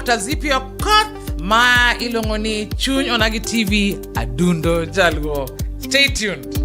Dr. Zippy Okoth ma iluongo ni Chuny Onagi TV Adundo Jaluo. Stay tuned.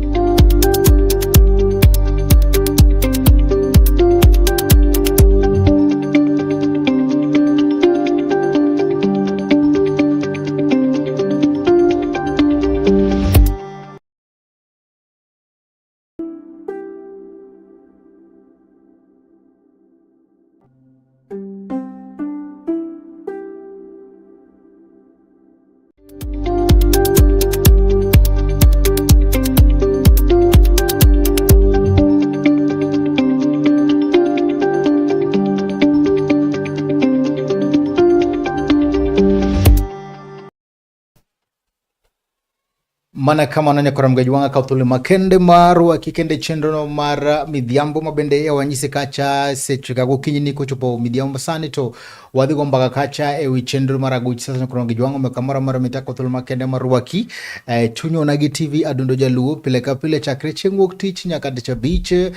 Mana kamano nyakora Mgaj Wanga kaw thuolo makende mar rwaki kende chenrono mar midhiambo ma bende wanyisi kacha seche ka gokinyi ni kochopo midhiambo sani to wadhi go mbaka kacha e wi chenro mar aguch sasa nyakora Mgaj Wanga omiyo kamoro amora mitako thuolo makende mar rwaki eh, chuny onagi TV Adundo Jaluo pile ka pile chakre chieng' wuok tich nyaka tich abich eh,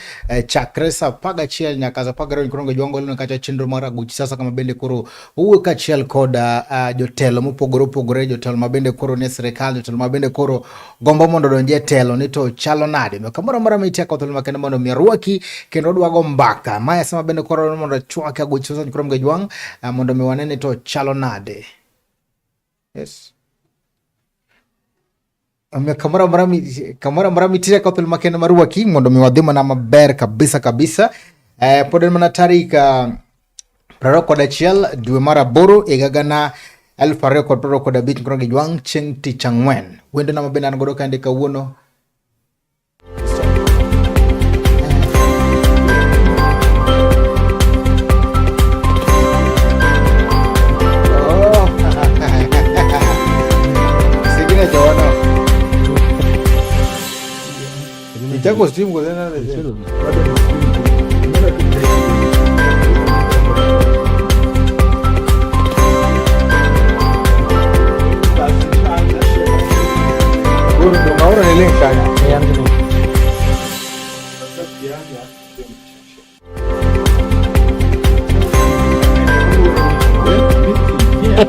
chakre saa apar gachiel nyaka saa apar gariyo nyakora Mgaj Wanga oleno kacha chenro mar aguch sasa kama bende koro Owuoyo kaachiel kod jotelo mopogore opogore, jotelo ma bende koro nie sirikal, jotelo ma bende koro gombo mondo odonj e telo ni to chalo nade. Omiyo kamoro amora ma itieko thuolo makende mondo mi arwaki kendo odwago mbaka. Mae sama bende koro mondo achwake agoch sasa koro Mgajwang' mondo mi wane ni to chalo nade. Yes. Omiyo kamoro amora kamoro amora mitiere ka thuolo makende mar rwaki mondo mi wadhi mana maber kabisa kabisa. Eh, pod en mana tarik 21 dwe mar aboro higa 2025 koro gi jwang' chieng' tich ang'wen. Wendona ma bende an godo kande kawuono Ichako stream kwa tena. Mauro ne link kanyo.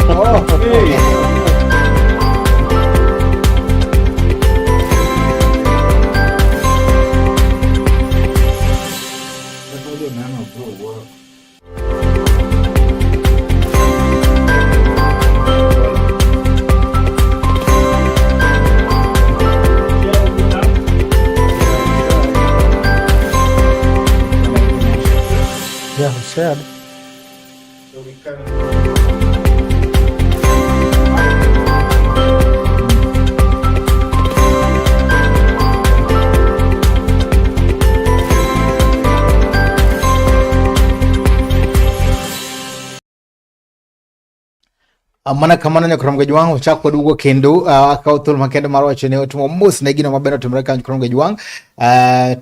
Oh, hey. Yeah, shared. So we can Mana kamano nyakrom Gajwang' ochak waduogo kendo akawo thuolo makende mar wacho ne otimo mos ne gino maber otimore kanyo nyakrom Gajwang'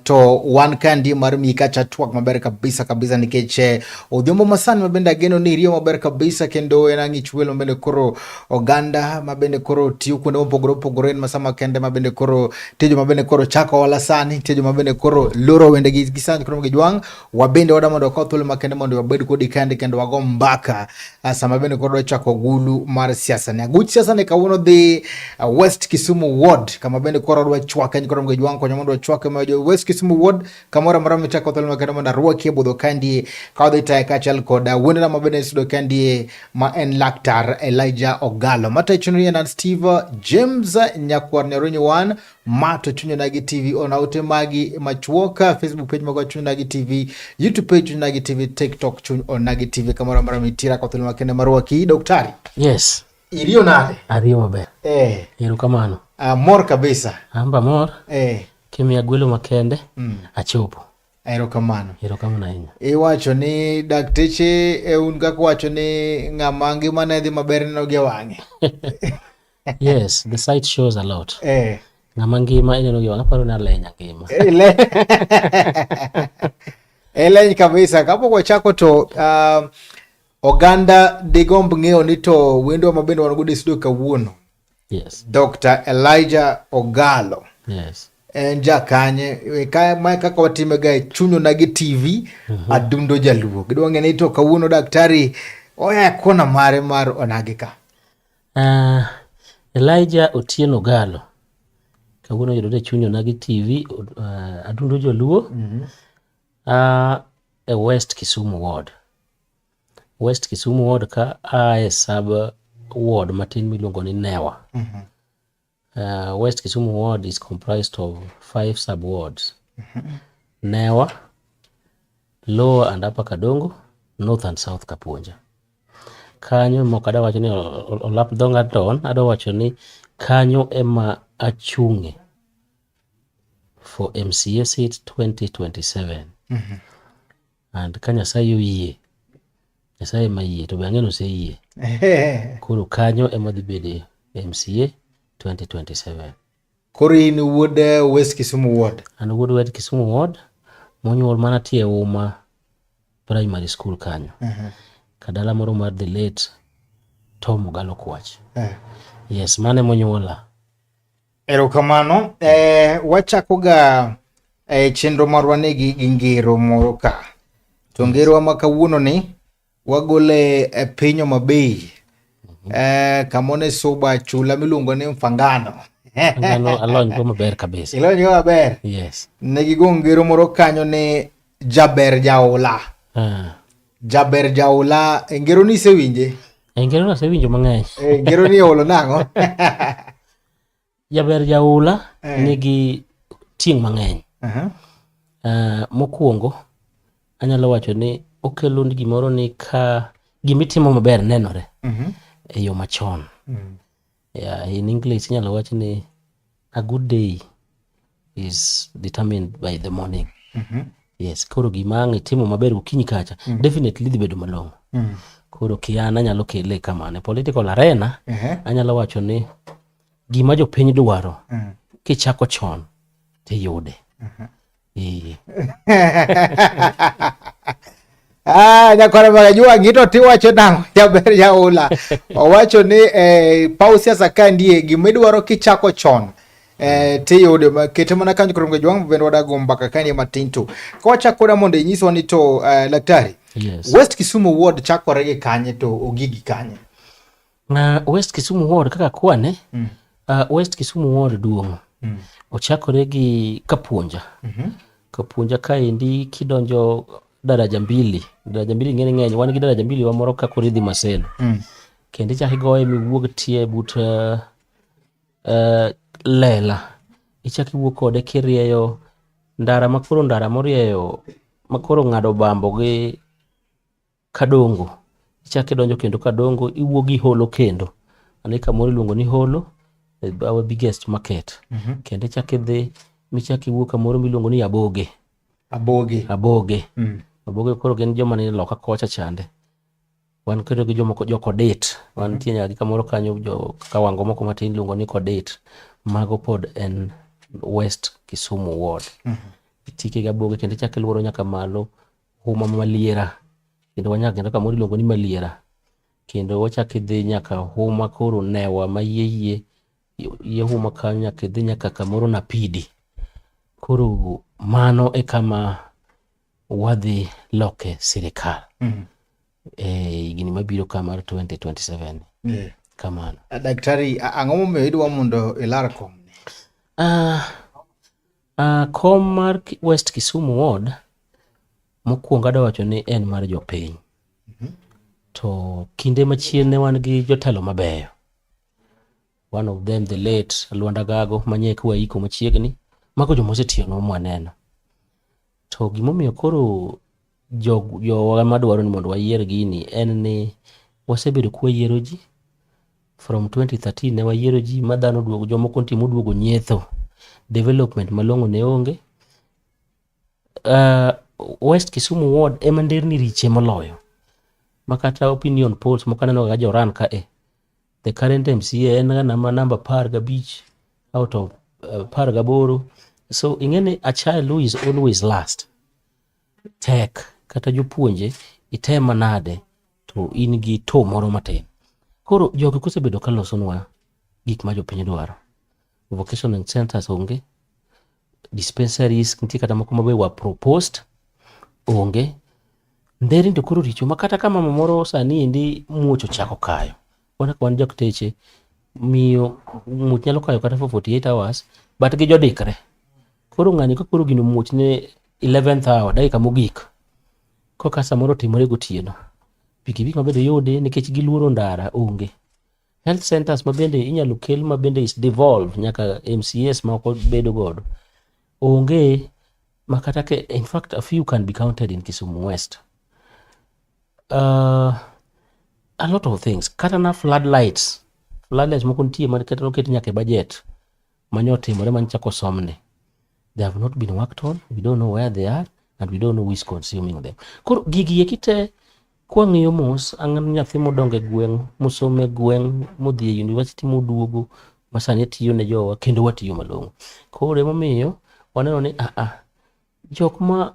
to wan kandi mar miyi kacha twak maber kabisa kabisa nikech odhiambo masani mabende ageno ni iriyo maber kabisa kendo en ang'ich welo mabende koro oganda mabende koro tiyo kuonde mopogore opogore en masaa makende mabende koro tiyo mabende koro chako ohala sani tiyo mabende koro loro wende gi sani koro Gajwang' wabende wada mondo wakaw thuolo makende mondo wabed kodi kende kendo wago mbaka sama bende koro chako gulu mar siasa ni aguch siasa ni kawuono dhi West Kisumu Ward kama bende koro wadwa chwake koro Mgejwang' konyo mondo wachwake ma jo West Kisumu Ward kamoro amora michako thuolo makende mondo arwakie budho kandi ka wadhi taye kaachiel kod wuondena ma bende sudo kandi ma en laktar Elijah Ogalo matayo chenro ni en Steve James Nyakwar Nyarunyi wan ma to Chuny Onagi TV on aote magi machuok Facebook page magwa Chuny Onagi TV, YouTube page Chuny Onagi TV, TikTok Chuny Onagi TV kamoro amora mitira kwa thuolo makende marwaki daktari. Yes. Iriyo nade? Ariyo maber. Eh. Erokamano. Mor kabisa. Amba mor. Eh. Kimiya gwelo makende. Achopo. Erokamano. Erokamano ahinya. Iwacho ni dakteche e un kaka wacho ni ng'ama ngimane dhi maber neno gi wang'e. Yes, the sight shows a lot. Eh. Ng'ama ngima ineno gi wang'e, aparo ni alenya ngima. Eleny kabisa. Kapok wachako to oganda digomb ng'eyo ni to wendwa ma bende wan godo e studio kawuono. Yes. Dr. Elijah Ogalo. Yes. En jakanye mae kaka watime ga e Chuny Onagi TV Adundo Jaluo. Gidwa ng'eyo ni to kawuono daktari Oya e kona mare mar onagi ka. Elijah Otieno Galo kawuono oyudore e chuny Onagi TV, Adundo Joluo. E West Kisumu Ward. West Kisumu Ward ka a e sub ward matin miluongo ni Newa. West Kisumu Ward is comprised of 5 sub wards. Newa, Lower and Upper Kadongo, North and South Kapuonja. Kanyo mok adwa wacho ni olap dho ng'ato, adwa wacho ni kanyo ema achung'e for MCA seat 2027. And ka Nyasaye oyie, Nyasaye ema yie, to be ang'e ni oseyie. Koro kanyo ema dhi bede MCA 2027. Koro in wuod West Kisumu Ward. An wuod West Kisumu Ward, monyuol mana tie Uma Primary School kanyo. Kadala moro mar the late Tom Ogalo Kwach. Yes, mane monyuola. Erokamano. Wachako ga chenro marwa ni gi ngero moro ka. To ngerowa ma kawuono ni wagole e piny Homa Bay. Kamone suba chula miluongo ni Mfangano. Mfangano alony go maber kabisa. Ilony go maber? Yes. Ne gigo ngero moro kanyo ni jaber jaula. Jaber jaula, ngero ni isewinje? Ngero ni asewinjo mang'eny. Ngero ni olo nang'o? Jaber jaula nigi tieng' mang'eny. Mokwongo anyalo wacho ni okelo gimoro ni ka gimitimo maber nenore e yo machon. Yeah, in English inyalo wach ni a good day is determined by the morning. Yes, koro gima ang' itimo maber gokinyi kacha, definitely dhi bedo malong'o. Koro kian anyalo kele kamano. E political arena, anyalo wacho ni gima jopiny dwaro, kichako chon, tiyude. Nyakwara Magajua ng'ito tiwacho nang'o jaber jaula. Owacho ni paw siasa ka ndie gimidwaro kichako chon tiyude. Kete mana kanyo koro Magajua bende wadago mbaka ka ndie matin to. Kawachako da mondo inyiswa ni to laktari. Yes. West Kisumu Ward chakore gi kanye to ogigi kanye? West Kisumu Ward kaka kwane, West Kisumu Ward duong'. Ochakore gi Kapuonja. Kapuonja kaendi kidonjo daraja mbili. Daraja mbili ng'eny ng'eny. Wan gi daraja mbili wa moro ka koro idhi Maseno. Kendo ichako igoye miwuog tie but Lela. Ichako iwuok kode kirieyo ndara makoro ndara morieyo makoro ng'ado Bambo gi Kadongo. Ichako idonjo kendo Kadongo, iwuok gi Holo kendo. Mano kamoro iluongo ni Holo, our biggest market. Kendo ichako idhi michako iwuok kamoro miluongo ni Aboge. Aboge. Aboge. Aboge koro gin joma ni loka kocha chande. Wan kendo gi jomoko jo Kodit. Wan nitie nyaka gi kamoro kanyo jo Kawango moko matin iluongo ni Kodit. Mago pod en West Kisumu Ward. Itike gi Aboge kendo ichako iluoro nyaka malo Huma Maliera. Kendo wanyaka kendo kamoro iluongo ni Maliera. Kendo wachako idhi nyaka Huma koro Newa ma yie yie yie Huma kanyo nyaka idhi nyaka kamoro Napidi. Koro mano e kama wadhi loke sirikal. Higni mabiro ka mar 2027. Kamano. Daktari, ang'o momiyo idwa mondo ilar kom ni? Kom mar West Kisumu Ward mokwongo adwa wacho ni en mar jopiny. To kinde machien ne wan gi jotelo mabeyo. One of them, the late Lwanda Gago, manye kwa iko machiegni. Mago joma osetiyonwa mwaneno. To gimomiyo koro jowa madwaro ni mondo wayier gini en ni wasebedo kwayiero ji from 2013 ne wayiero ji ma dhano duogo, jomoko nitie moduogo nyietho. Development malong'o ne onge. West Kisumu Ward ema nderni riche moloyo. Ma kata opinion polls moko aneno ga joran ka e. The current MCA en ga namba 15 out of 18. So ing'e ni a child who is always last tek kata jopuonje item manade to in gi to moro matin. Koro jogi kosebedo ka losonwa gik ma jopiny dwaro. Vocational centers onge, dispensaries nitie kata moko mabe were proposed onge. Nderni to koro richo ma kata ka mama moro sani endi muoch ochako kayo. Wan kaka wan jokteche, miyo muoch nyalo kayo kata for 48 hours but gi jodikre. Koro ng'ani ka koro gino muoch ne 11th hour, dakika mogik, koka samoro otimore gotieno, pikipiki mabende yude nikech giluoro ndara onge. Health centers mabende inyalo kel mabende is devolved nyaka MCAs moko bedo godo onge ma kata ke, in fact a few can be counted in Kisumu West. A lot of things kata na floodlights moko nitie man kata noket nyaka e budget manyotimore manchako somne, they have not been worked on. We don't know where they are and we don't know who is consuming them. Koro gigi eki te kwang'iyo mos, an nyathi modongo e gweng', mosomo e gweng', modhi e university, moduogo ma sani tiyo ne jowa kendo watiyo malong'o. Koro emomiyo waneno ni aa jok ma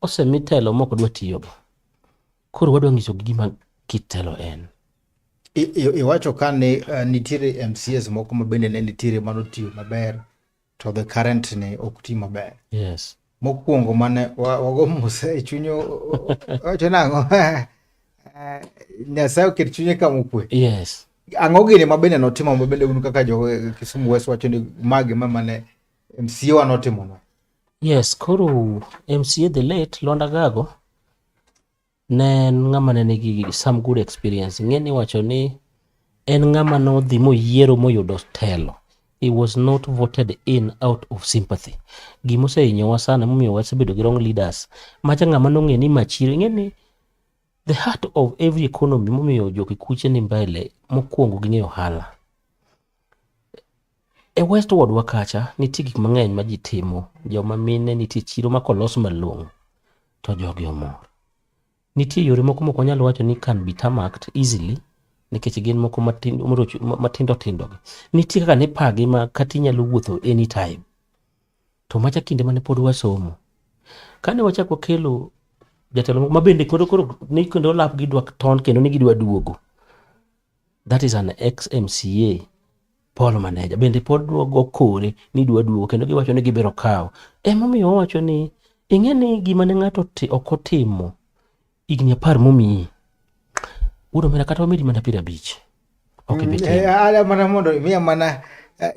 osemi telo mok dwa tiyogo, koro wadwa nyisogi gima kit telo en. Iwacho ka ni nitiere MCAs moko ma bende ne nitiere manotiyo maber to the current ni ok ti maber. Yes. Mokwongo mane wago mos e chuny wacho nang'o? Nyasaye oket chunye kama okwe. Yes. Ang'o gini ma bende notimo ma bende un kaka jo Kisumu West wacho ni magi ma mane MCA wa notimonwa? Yes, koro MCA the late Lwanda Gago ne en ng'ama ne nigi some good experience. Ing'e ni iwacho ni en ng'ama nodhi moyiero moyudo telo. He was not voted in out of sympathy. Gimosehinyowa sana momiyo wasebedo gi wrong leaders. Macha ng'ama nong'e ni machiro. Ing'e ni the heart of every economy momiyo jokikuche ni mbele mokwongo ging'eyo ohala. E West Ward wa kacha nitie gik mang'eny ma ji timo. Joma mine nitie chiro ma kolos malong'o to jogi omor. Nitie yore moko mok wanyal wacho ni can be tarmacked easily nikech gin moko matindo tindo gi. Nitie kaka nipagi ma kata inyalo wuotho anytime. To macha kinde mane pod wasomo. Kane wachak wakelo jatelo moko mabende koro ni kendo lap gidwa ton kendo ni gidwa duogo. That is an ex MCA Paul Maneja bende pod go kore ni dwa duogo kendo giwacho ni gibiro kawo. Emomiyo wawacho ni ing'e ni gima ne ng'ato ok otimo higni 10 momiyi. Wuod omera kata wamedi mana 50. Ok ibi timo. Ala mana mondo imiya mana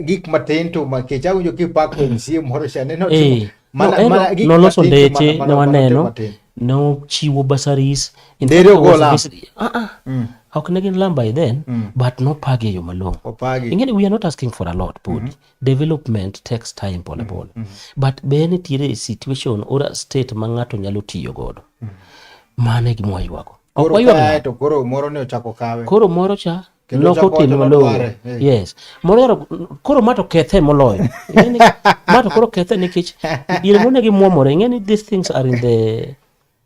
gik matin to makech awinjo kipako MCA moro cha ne notimo mana gik noloso ndeche ne waneno, nochiwo bursaries. In Ndere fact, ogo lam. Ok ne gin lam by then, but nopagi e yo malong'o. Opagi. Ing'e ni we are not asking for a lot podi. Development takes time pole pole. But be nitiere situation or a state ma ng'ato nyalo tiyo godo. Mano e gima waywago. Ok Koro waywag kae ng'ato. To koro moro ne ochako kawe. Koro moro cha Kendo loko ochako timo wacho malong'o. nodware, eh. Yes. Moro yaro, koro ma to kethe moloyo. Ing'e ni ma to koro kethe nikech diere moro ne gimuomore. Ing'e ni these things are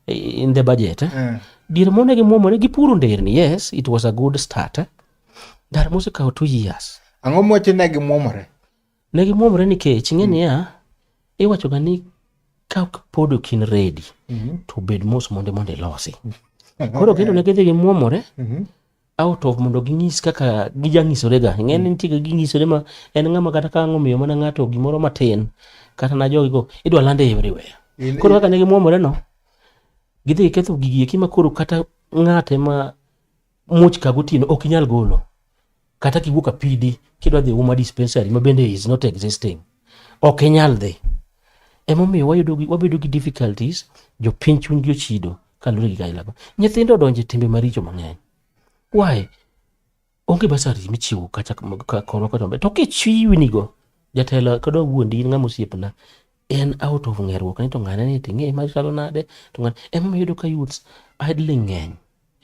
in the budget. Eh? Diere moro ne gimuomore gipuro nderni. Yes, it was a good start. Eh? Ndara mosekawo 2 years. Ang'o mwacho ne gimuomore? Ne gimuomore nikech ing'e niya, iwacho ga ni ka pod ok in ready to bed mos mondo ilosi. Koro kendo ne gidhi gimuomore out of mondo ginyis kaka gijang'isore ga. Ing'e ni nitie kaka ginyisore ma en ng'ama kata ka ang' omiyo mana ng'ato gimoro matin kata na jogigo idwa lande everywhere. Koro kaka ne gimuomore no, gidhi giketho gigi eki ma koro kata ng'ate ma muoch ka gotieno ok inyal golo. Kata kiwuok apidi kidwa dhi Uma dispensary ma bende is not existing. Ok inyal dhi. Emomiyo wabedo gi difficulties, jopiny chunygi ochido kaluwore gi kaila go. Nyithindo odonjo e timbe maricho mang'eny. Why? Onge bursary michiwo kacha korwa kocha. To kichiwnigo, jatelo kadwa wuondi in ng'ama osiepna, en out of ng'eruok ni to ng'ane ni ting'e machalo nade to ng'ane emomiyo iyudo ka youths idling ng'eny.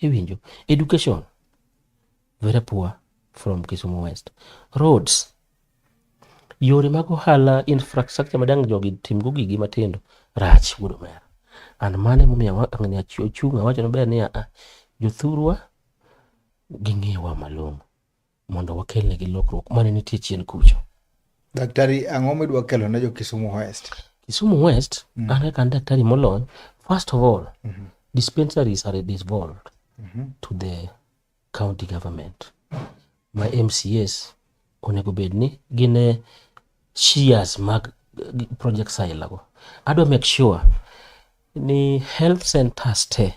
Iwinjo? Education very poor from Kisumu West. Roads, yore mag ohala, infrastructure madang' jogi timgo gigi matindo rach wuod omera. And mano emomiyo ang'ni achung' awacho maber ni aa, jothurwa ging'iwa malong'o mondo wakelnegi lokruok mane nitie chien kucho. Daktari, ang'o midwa kelo ne jo Kisumu West? Kisumu West, an kaka an daktari molony, first of all, dispensaries are devolved to the county government. Ma MCAs onego bed ni gin e shares mag projects aila go. Adwa make sure ni health centers te.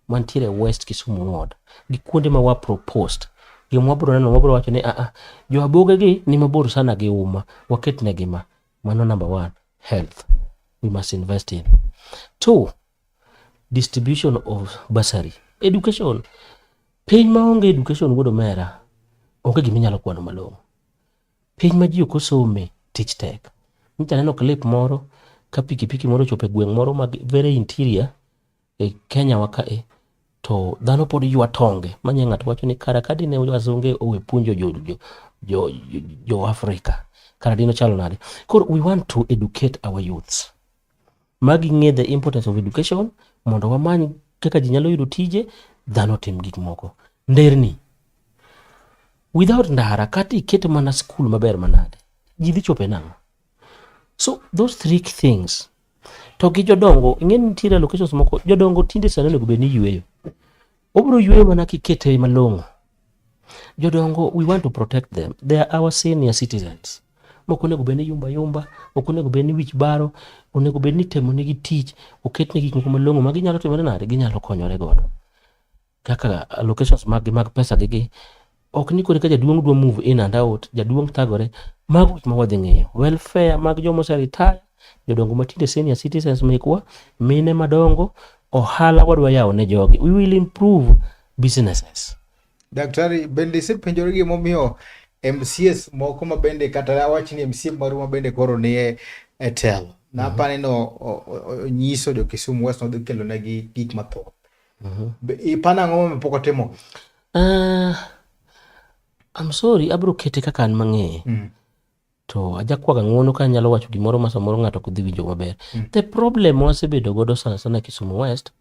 mantiere West Kisumu Ward gi kuonde ma wa proposed gima wabro neno wabro wacho ni a jo aboge gi ni mabor sana gi uma waket ne gi ma mano number one health we must invest in two distribution of bursary education piny maonge education wuod omera onge gima inyalo kwano malong'o piny ma ji ok osome tich tek nyicha aneno clip moro ka pikipiki moro ochopo e gweng' moro mag very interior e Kenya wa kae to dhano pod ywa tonge manye ng'ato wacho ni kara ka dine wazunge owe puonjo jo, jo, jo, jo, jo Afrika kara dine chalo nade koro we want to educate our youths magi ng'e the importance of education mondo wamany kaka ji nyalo yudo tije dhano tim gik moko nderni without ndara kata iket mana skul maber manade ji dhi chope nang'o so those three things to gi jodongo ing'e ni nitiere locations moko jodongo tinde sani onego bed ni yueyo obiro yueyo mana kikete malong'o jodongo we want to protect them they are our senior citizens mok onego bed ni yumba yumba ok onego bed ni wich baro onego bed ni temo negi tich oketne gik moko malong'o ma ginyalo timore nade ginyalo konyore godo kaka allocations mag mag pesa gi gi ok ni koro ka jaduong' dwa move in and out jaduong' thagore mago gik ma wadhi ng'iyo welfare mag joma ose retire jodongo matinde senior citizens mekwa mine madongo ohala wadwa yawo ne jogi we will improve businesses Daktari, bende isepenjori gimomiyo MCAs moko ma bende kata awach ni MCA maru ma bende koro ni e e telo napani no onyiso jo Kisumu West nodhi kelo negi gik mathoth. Be ipano ang'o momiyo pok otimo? I'm sorry abro kete kaka an mang'eye to ajakwaga ng'uono ka anyalo wacho gimoro ma samoro ng'ato ok dhi winjo maber the problem wasebedo godo sana sana Kisumu West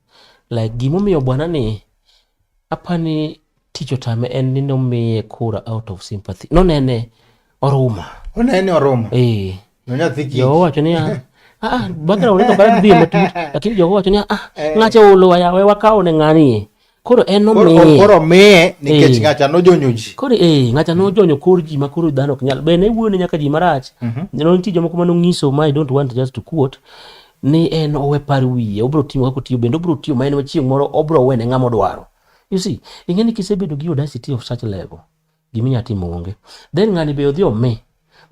like gimomiyo bwana ni apani tich otame en ni nomiye kura out of sympathy nonene oruma Onene oromo. eh No nyathi kich. jogo wacho niya ah background to kare dhi matut lakini jogo wacho niya ah ng'acha olo yawe wakawo ne ng'ani koro en nomiye Koro miye nikech Eh. ng'acha nojonyo ji. koro eh ng'acha nojonyo kor ji ma koro dhano ok nyal be ne wuoyo ne nyaka ji marach mm nitie jomoko manong'iso ma I don't want just to quote ni en owe par wiye obro timo kaka otiyo bende obro tiyo ma en chieng' moro obro wene ng'ama odwaro you see ing'e ni kisebedo gi audacity of such level giminya timo onge then ng'ani be odhi omi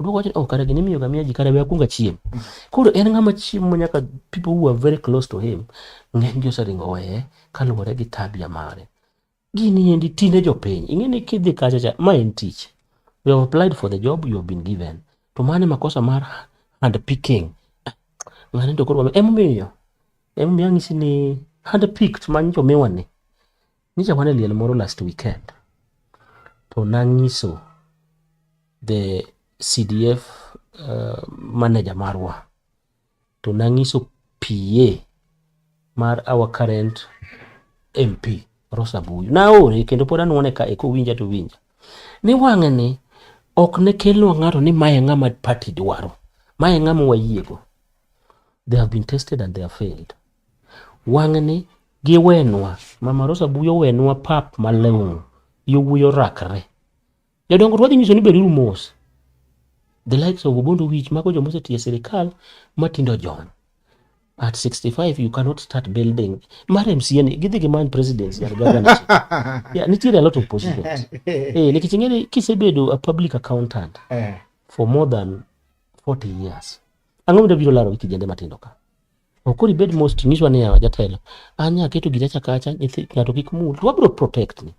oduogo wacho ni oh kare gini imiyo ga miya ji kare we akwong achiem koro en ng'ama chiemo nyaka people who are very close to him ng'eny gi oseringo oweye kaluwore gi tabia mare gini endi tine jopiny ing'e ni kidhi kacha cha ma en tich you have applied for the job you have been given to mano e makosa mar hand picking ng'ani to koro emomiyo emomiyo ang'isi ni hand picked ma nyocha omiwa ni nyocha wan e liel moro last weekend to nang'iso the CDF manager marwa to nang'iso PA mar our current MP Rosa Buyu naore kendo pod anuone ka kowinja to winja ni wang'e ni ok ne kelnwa ng'ato ni mae ng'ama party dwaro mae ng'ama wayiego they have been tested and they have failed wang'e ni giwenwa mama Rosa Buyu owenwa pap malong'o yowuoyi orakre jodongo to wadhi nyiso ni beduru mos the likes of Obondo Wich mago joma osetiyo e sirikal matindo ojony at 65 you cannot start building mar MCA ni gidhi gimany presidency and governorship yeah, nitiere a lot of positions eh, nikech ing'e ni kisebedo a public accountant for more than 40 years ang'o midwa biro laro gi kijende matindo ka ok koro ibed mos tinyiswa ni yawa jatelo an nya keto gira cha kacha nyithi ng'ato kik mul to wabiro protect ni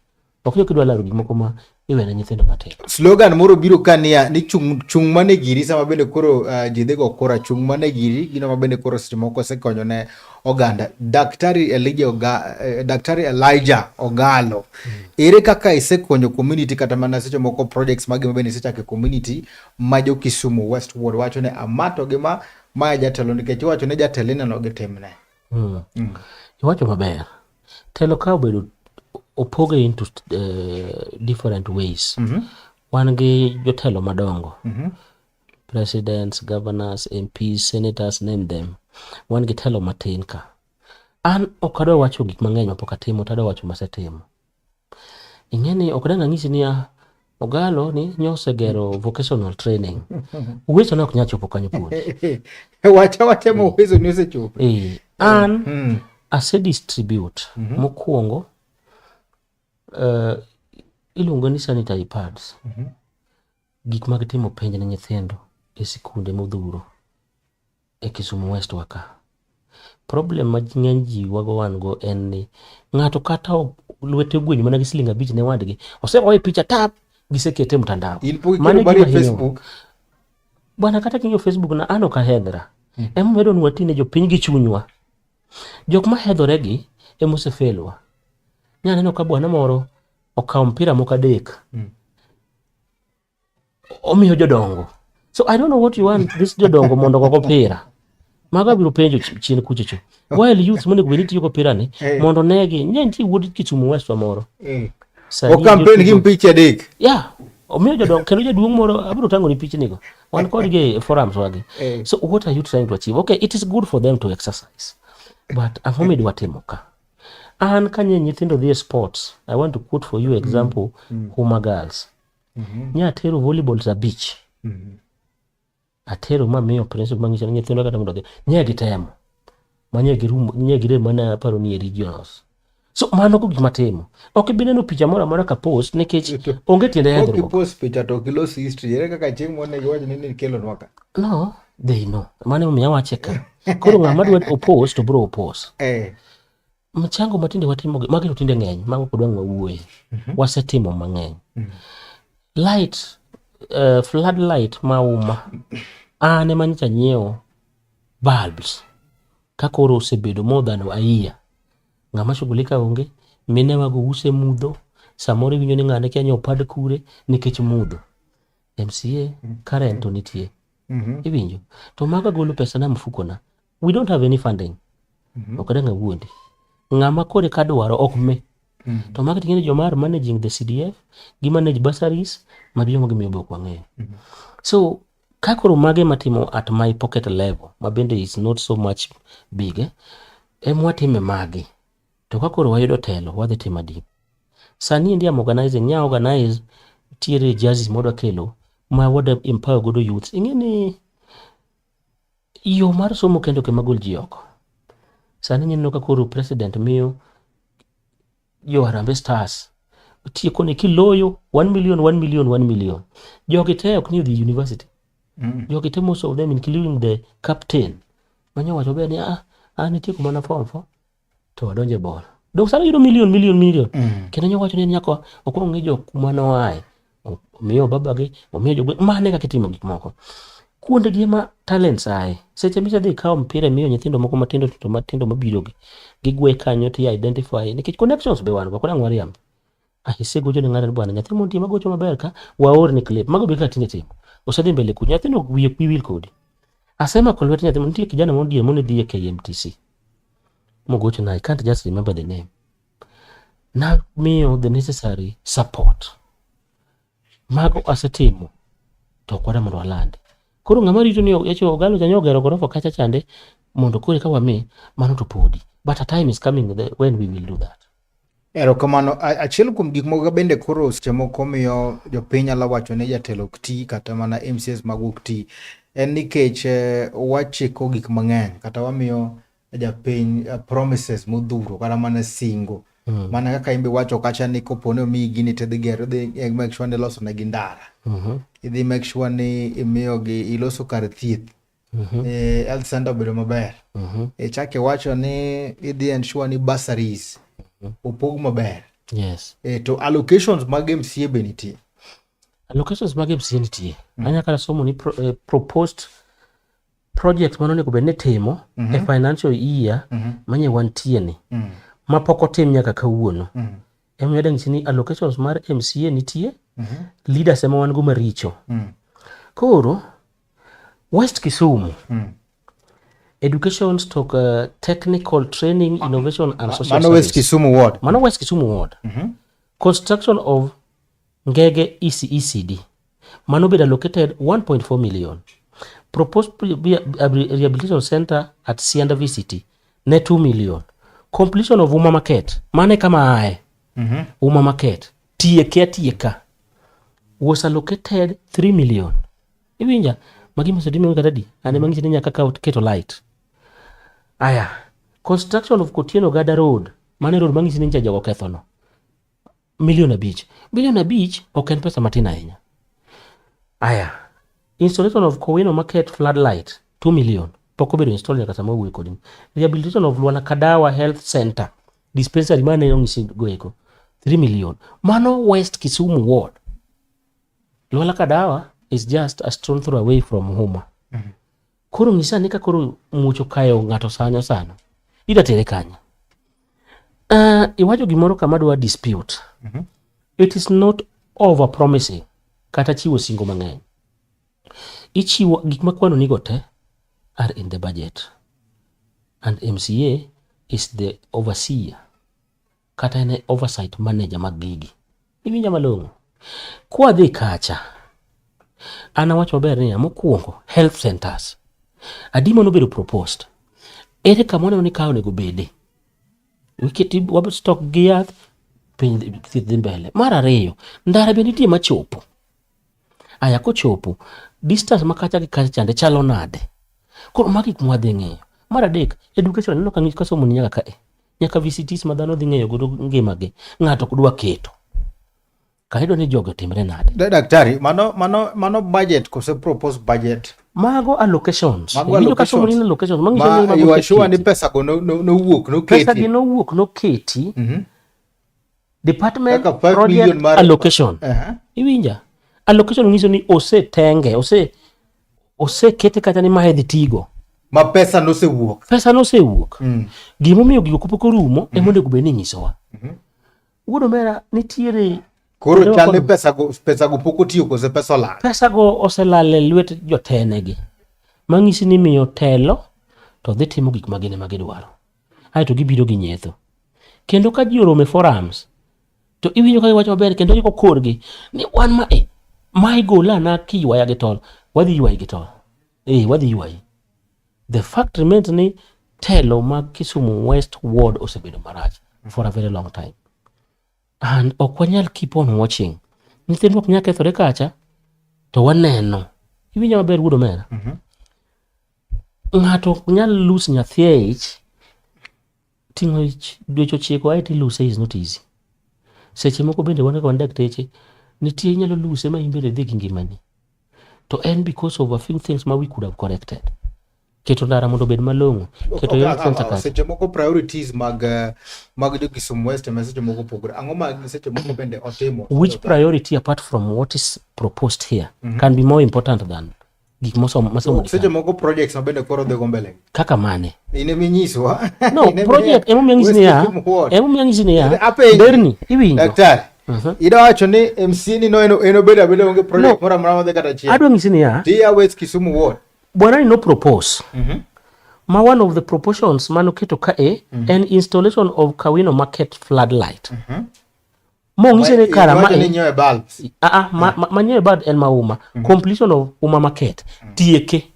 ok ni kidwa laro gik moko ma iwene nyithindo matindo Slogan moro biro ka niya ni chung, chung mane giri sama bende koro ji dhi go kura chung mane giri gino ma bende koro seche moko osekonyo ne oganda. Daktari Elijah Daktari Elijah Ogalo ere kaka isekonyo community kata mana seche moko projects magi ma bende isechako e community ma jo Kisumu West Ward wacho ni amato gi ma ma jatelo nikech iwacho ni jatelo ineno gi timne. Iwacho maber telo ka obedo opoge into different ways wan gi jotelo madongo presidents governors MPs senators name them wan gi telo matin ka an ok adwa wacho gik mang'eny mapok atimo to adwa wacho masetimo ing'e ni ok dang' ang'isi niya Ogalo ni nyosegero vocational training Uwezo ne ok nyal chopo kanyo puonj Wacha wacha ma Uwezo ni osechopo. eh an Ase distribute mokwongo iluongo ni sanitary pads. Gik mag timo penj ne nyithindo e sikunde modhuro e Kisumu West wa ka. Problem ma ng'eny ji wago wan go en ni ng'ato kata lwete ogwenyo mana gi siling 5 ne wadgi, osegoye picha tap, gisekete e mtandao. In pok Mano ikelo mari e gima hinyowa. Facebook? Bwana, kata king'iyo Facebook na an ok ahedhra. Emomiyo adwa ni wati ne jopiny gi chunywa. Jok ma hedhore gi ema osefelwa. Nyaneno ka bwana moro okawo mpira moko 3. Omiyo jodongo. So I don't know what you want this jodongo mondo ogo mpira. Mago abiro penjo chien kucho cho. While youth monego bed ni tiyo go mpira ni mondo negi. Nye nitie wuod Kisumu West wa moro. Sani O campaign gi jotugo- mpiche 3. Yeah. Omiyo jodongo kendo jaduong' moro abiro tang'o ni pichni go. Wan kodgi e forums wagi. So what are you trying to achieve? Okay, it is good for them to exercise. But ang'o midwa timo ka? An kanye nyithindo dhi e sports, I want to quote for you example, Huma Girls. Nya atero volleyball 5. Atero mamiyo principal manyiso ni nyithindo kata mondo odhi. Nye gitemo. Manye girum, nye girem mana aparo ni e regionals. So mano ko gima timo. Ok ibi neno picha moro amora ka post nikech onge tiende Pok hedhruok. ipost picha to ok ilos history. Ere kaka chieng' moro ne giwacho ni nikelonwa ka? No, they know. Mano emomiyo awache ka. Koro ng'ama dwa opost to biro opost. Mchango matinde watimo gi, magi to tinde ng'eny, mago ok dwang' wawuoye. Wasetimo mang'eny. Light, floodlight ma uma. An ema nyocha anyiewo bulbs. Ka koro osebedo more than a year. Ng'ama shughulika onge, minewa go use mudho, samoro iwinjo ni ng'ane kia nyiewo pad kure nikech mudho. MCA current to nitie. Iwinjo? To mago agolo pesa na mfuko na. We don't have any funding. Ok adang' awuondi. Ng'ama kore ka dwaro ok me. To mago ting'e ni joma are managing the CDF, gi manage bursaries, ma jomo gimiyo be ok wang'eyo. So ka koro mage matimo at my pocket level, ma bende is not so much big, Ema watime magi. To ka koro wayudo telo, wadhi timo adi? Sani endi am organizing, nya organize tiere jerseys modwa kelo ma wadwa empower godo youths. Ing'e ni yo mar somo kendo ok ema gol ji oko. Sani ineno ka koro president miyo jo Harambee Stars tieko ni kiloyo 1 million, 1 million, 1 million. Jogi te ok ni odhi university. Jogi te most of them including the captain. Manyo wacho ber ni an itieko mana form 4 to wadonjo e ball. Dong sani yudo million, million, million. Kendo nyo wacho ni nyaka okwong ng'i jo kuma noaye. Omiyo babagi, omiyo jogweng', mano e kaka itimo gik moko. Kuonde gi ema talents aye. Seche misedhi ikawo mpira imiyo nyithindo moko matindo tindo matindo mabiro gi. Gigwe kanyo to i identify nikech connections be wan go, ok dang' wariamb. Ah, isegocho ne ng'ato ni bwana nyathi montie magocho maber ka waor ni clip. Mago be kaka tinde timo. Osedhi mbele kucho. Nyathino wiye ok bi wil kodi. Asemako lwet nyathi nitie kijana moro diere mane dhi e KMTC. Mogocho na I can't just remember the name. Namiyo the necessary support. Mago asetimo to ok wadwa mondo walandi. Koro ng'ama rito ni echo Ogalo cha nyogero gorofa kacha chande mondo koro eka wami mano to podi. But a time is coming when we will do that. Erokamano. Achiel kuom gik moko bende koro seche moko miyo jopiny nyalo wacho ni jatelo ok ti kata mana MCAs mag ok ti en nikech wachiko gik mang'eny kata wamiyo japiny promises modhuro kata mana singo. Mana kaka in be iwacho kacha ni kopo ni omiyi gini to idhi gero, idhi make sure ni iloso negi ndara. Idhi make sure ni imiyogi iloso kar thieth. Health center obedo maber. Ichako iwacho ni idhi ensure ni bursaries opog maber. To allocations mag MCA be nitie. Allocations mag MCA nitie. Anya kata somo ni proposed project mano onego bed ni timo e financial year manye wantie ni ma pok otim nyaka kawuono. Emomiyo adwa nyisi ni allocations mar MCA nitie, leaders ema wan go maricho. Koro West Kisumu Education stroke technical training, innovation and social Mano West service. Kisumu ward. Mano West Kisumu ward. Construction of Ngege ECECD. Mano bed allocated 1.4 million. Proposed rehabilitation center at Sianda VCT ne 2 million. Completion of Uma Market. Mane kama ae. Uma Market. Tieke atieka. Was allocated 3 million. Iwinja? Magi mosetim kata di? Ane mang'isi ni nyaka kaw keto light. Aya. Construction of Kotieno Gada Road, mano e road mang'isi ni ncha jogo kethono. Milion 5. Milion 5 ok en pesa matin ahinya. Aya, installation of Kowino Market floodlight 2 million pok obedo install nyaka sama wawuoyo kodi. Rehabilitation of Lwala Kadawa Health Center dispensary mane onyisi go eko 3 million. Mano West Kisumu Ward. Lwala Kadawa is just a stone throw away from Huma. Koro nyisa ni ka koro muoch okayo ng'ato sanyo sano, ida tere kanye? Iwacho gimoro kama dwa dispute. It is not over promising kata chiwo singo mang'eny. Ichiwo gik makwano nigo te are in the budget. And MCA is the overseer kata en e oversight manager mag gigi. Iwinja malong'o? Kwadhi kacha, an awacho maber niya, mokwongo health centers. Adi manobedo proposed? Ere kama waneno ni ka onego bede? Wiketi wab stock gi yath, piny thieth dhi mbele. Mar ariyo, ndara be nitie machopo. Aya kochopo, distance ma kacha gi kacha chande chalo nade? Koro magi gik mwadhi ng'iyo. Mar adek, education aneno ka ng'ich kasomo ni nyaka kae. Nyaka VCTs ma dhano dhi ng'eyo godo ngimagi. Ng'ato ok dwa keto. Kare idwa ni jogi otimre nade? Daktari, mano budget kose proposed budget? Mago allocations. Mago Iwinjo ka somo ni allocations. allocations. Manyiso ni Ma mago you are sure ni oseketi. pesa go nowuok noketi. Pesa gi nowuok noketi. Department Kaka 5 project million mar allocation. Iwinja? Allocation nyiso ni osetenge, osekete kata ni mae dhi tigo. Ma pesa nosewuok. Pesa nosewuok. Gimomiyo gigo pok orumo ema onego bed ni inyisowa. Wuod omera nitiere Koro kuonde chal ni ma pesa go pok otiyo kose pesa olal. Pesa go oselal e lwet jotenegi. Mang'isi ni miyo telo to dhi timo gik ma gin ema gidwaro. Aeto gibiro gi nyetho. Kendo ka ji oromo e forums to iwinjo ka giwacho maber kendo giko korgi ni wan ma e ma igola na kiywaya gi tol wadhi ywayi gi tol. Eh, wadhi ywayi. The fact remains ni telo mag Kisumu West Ward osebedo marach for a very long time. And ok wanyal keep on watching. Nyithindwa ok nyal kethore kacha to waneno. Iwinja maber wuod omera? Ng'ato ok nyal lose nyathi e ich. Ting'o ich dweche 9 aeto iluse is not easy. Seche moko bende wan kaka wan dakteche, nitie inyalo lose ma in bende idhi gi ngimani. To en because of a few things ma we could have corrected. Keto ndara mondo obed malong'o. Keto health center kacha. Seche moko priorities mag jo Kisumu West ema seche moko opogore. Ang'o ma seche moko bende otimo? Which priority apart from what is proposed here can be more important than gik mosomo Seche moko projects ma bende koro dhi go mbele. Kaka mane? In ema inyiswa. No, project emomiyo ang'isi niya, emomiyo ang'isi niya, Apenji. nderni iwinjo. Daktari. Ida wacho ni MC ni no en obedo abeda onge project No. moro amora madhi kata achiel. Adwa ng'isi niya, Dear West Kisumu Ward. bwana ni no propose. Ma one of the proportions manoketo kae en installation of Kawino Market floodlight. Mong'ise ni kara ma Iwacho ni nyiewe bulbs. Ah, ah, ma nyiewe bad en ma Uma. Completion of Uma Market. Tieke.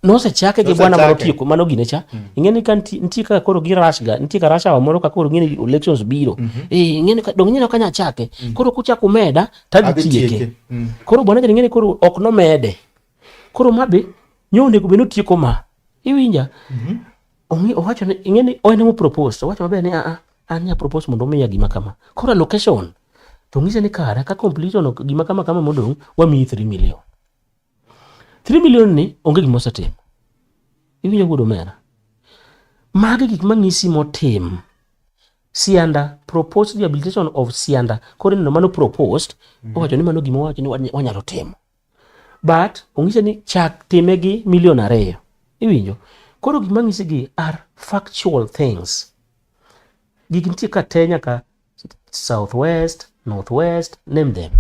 Nosechake gi bwana mano Nosechake. tieko mano gine cha. Ing'e ni ka nitie kaka koro gi rush ga, nitie ka rush hour moro ka koro ing'e ni elections biro. Eh, ing'e ni dong ing'e ni kanya chake. Koro kuchako umeda tadhi Adhi tieke. tieke. Koro bwana ing'e ni koro ok nomede. Koro mabe nyo onego bed ni otieko ma. Iwinja? Ong'i owacho ni ing'e ni en emo propose, owacho maber ni a an nya propose mondo omiya gima kama. Koro allocation to ng'ise ni kara ka completion ok gima kama kama modong' wamiyi 3 million. 3 million ni onge gima osetimo. Iwinjo wuod omera? Magi gik mang'isi motim. Sianda, proposed rehabilitation of Sianda. Koro ineno mano proposed, owacho ni mano gima owacho ni wanyalo timo. But ong'ise ni chak time gi milion 2. Iwinjo? Koro gik mang'isi gi are factual things. Gigi nitie ka te nyaka South West, North West, name them.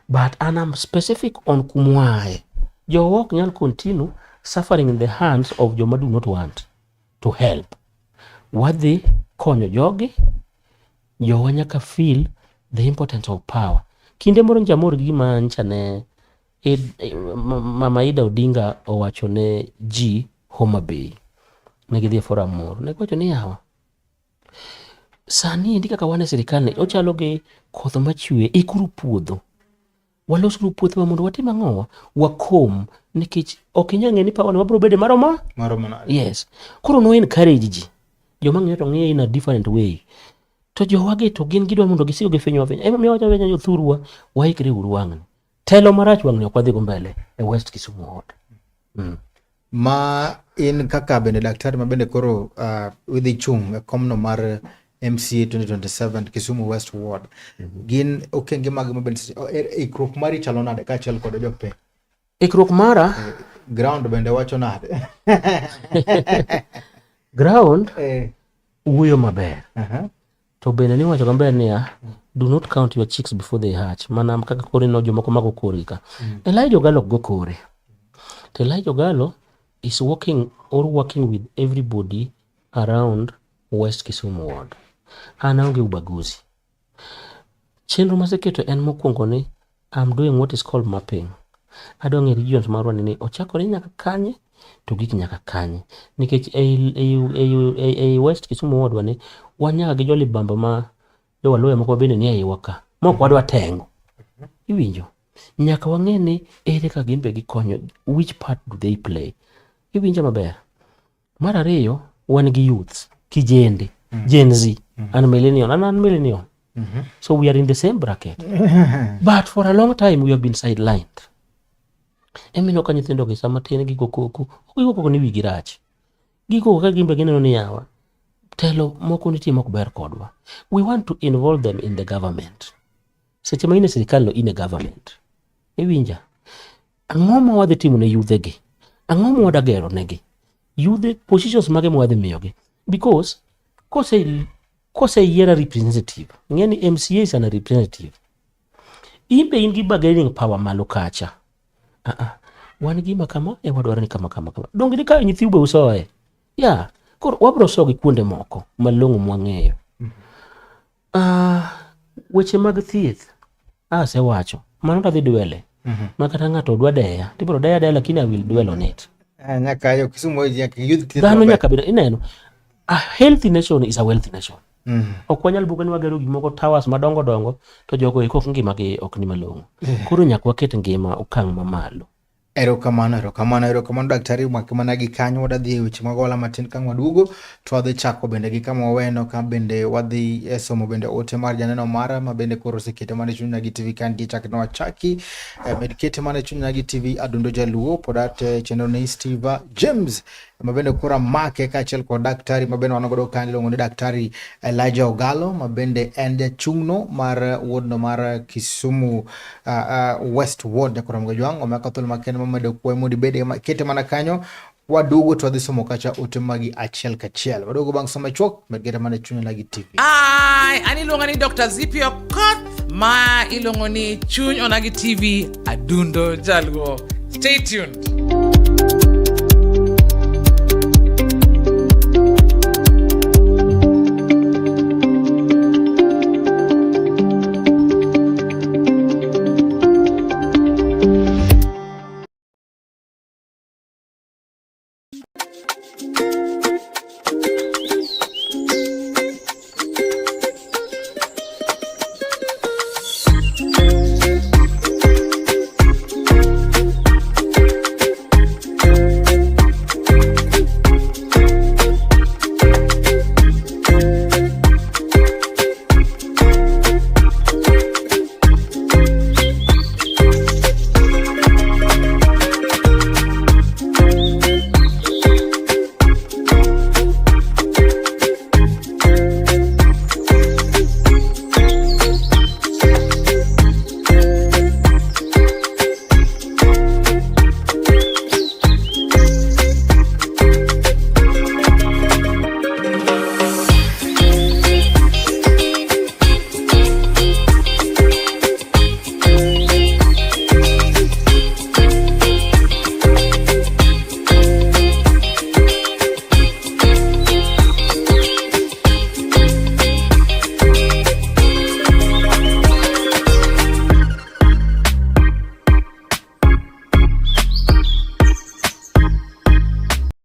But and I'm specific on kumwae. Jowa ok nyal continue suffering in the hands of joma do not want to help. Wadhi konyo jogi, jowa nyaka feel the importance of power. Kinde moro nja mor gi gima ncha ne Mama Ida Odinga owacho ne ji Homa Bay. Ne gidhi e forum moro. Ne giwacho ni yawa, sani endi kaka wan e sirikal ni ochalo gi koth machwe, ikuru puodho. Walosuru puothewa mondo watim ang'owa? Wakom, nikech ok inyal ng'e ni power ni wabiro bede maromo Maromo nade? Yes. Koro no encourage ji. Joma ng'iyo to ng'iyo in a different way. To jowagi to gin gidwa mondo gisiko gifinyo afinya. Ema miyo wacho jothurwa waikre uru wang'ni. Telo marach wang'ni ok wadhi go mbele e West Kisumu Ward. Ma in kaka bende daktari ma bende koro idhi chung' e komno mar MCA 2027 Kisumu West Ward. Gin okenge mag ma bende ikruok mari chalo nade kaachiel kod jopiny? Ikruok mara Ground bende wacho nade? Ground wuoyo maber. To bende niwacho maber niya, do not count your chicks before they hatch. Mana kaka koro ineno jomoko mago korgi ka. Elijah Ogalo ok go kore. To Elijah Ogalo is working or working with everybody around West Kisumu Ward. An aonge ubaguzi. Chenro maseketo en mokwongo ni I'm doing what is called mapping. Adwa ng'e regions marwa ni ochakore nyaka kanye to gik nyaka kanye. Nikech ei West Kisumu Ward wani wan nyaka gi jolibamba ma jowaluya moko bende ni eiwa ka mok wadwa tengo. Iwinjo? Nyaka wang'e ni ere kaka gin be gikonyo, which part do they play. Iwinjo maber? Mar ariyo, wan gi youths, kijende, Gen Z, and millennial, and an millennial. So we are in the same bracket. But for a long time we have been sidelined. Emino ka nyithindo gi sama tin gigo koko, ok gigo koko ni wigi rach. Gigo koko ka gimbe gineno ni yawa, telo moko nitie mok ber kodwa. We want to involve them in the government. Seche ma in e sirikal no in e government. Iwinja? Ang'o ma wadhi timo ne yudhe gi? Ang'o ma wadwa gero negi? Yudhe positions mage ma wadhi miyogi? Because kose yiera representative, ng'e ni MCA is an representative. In be in gi bargaining power malo kacha. Wan gima kama e wadwaro ni kama kama kama. Donge ni kayo nyithiu be usoye? Yeah. Koro wabro sogi kuonde moko malong'o mwang'eyo. Weche mag thieth asewacho mano tadhi dwele. Ma kata ng'ato dwa deya tibro deya deya lakini I will dwell on it. Nyaka yo Kisumu nyaka yud thieth dhano nyaka bed ineno a healthy nation is a wealthy nation. Ok wanyal buga ni wagero gik moko towers madongo dongo to jogo eko ok ngimagi ok ni malong'o. Koro nyaka waket ngima okang' mamalo. Erokamano, erokamano, erokamano daktari mak mana gi kanyo wadhi e weche mag ohala matin ka waduogo to wadhi chako bende gi kama waweno ka bende wadhi e somo bende ote mar janeno mara ma bende koro osekete mana e chuny Onagi TV ka nitie chak nwachaki med kete mana e chuny Onagi TV Adundo Jaluo pod ate chenro ni Steve James ma bende koro amake kaachiel kod daktari ma bende wan godo ka iluongo ni Daktari Elijah Ogalo ma bende en jachung'no mar wodno mar Kisumu West Ward Nyakorom Gajwang' omaka thuolo makende mamedo kwayi mondo ibed kete mana kanyo waduogo to wadhi somo kacha ote magi achiel kachiel waduogo bang' somo machuok med kete mana e chuny Onagi TV. Ai, an iluonga ni Dr. Zipi Okoth, ma iluongo ni Chuny Onagi TV, Adundo Jaluo. Stay tuned.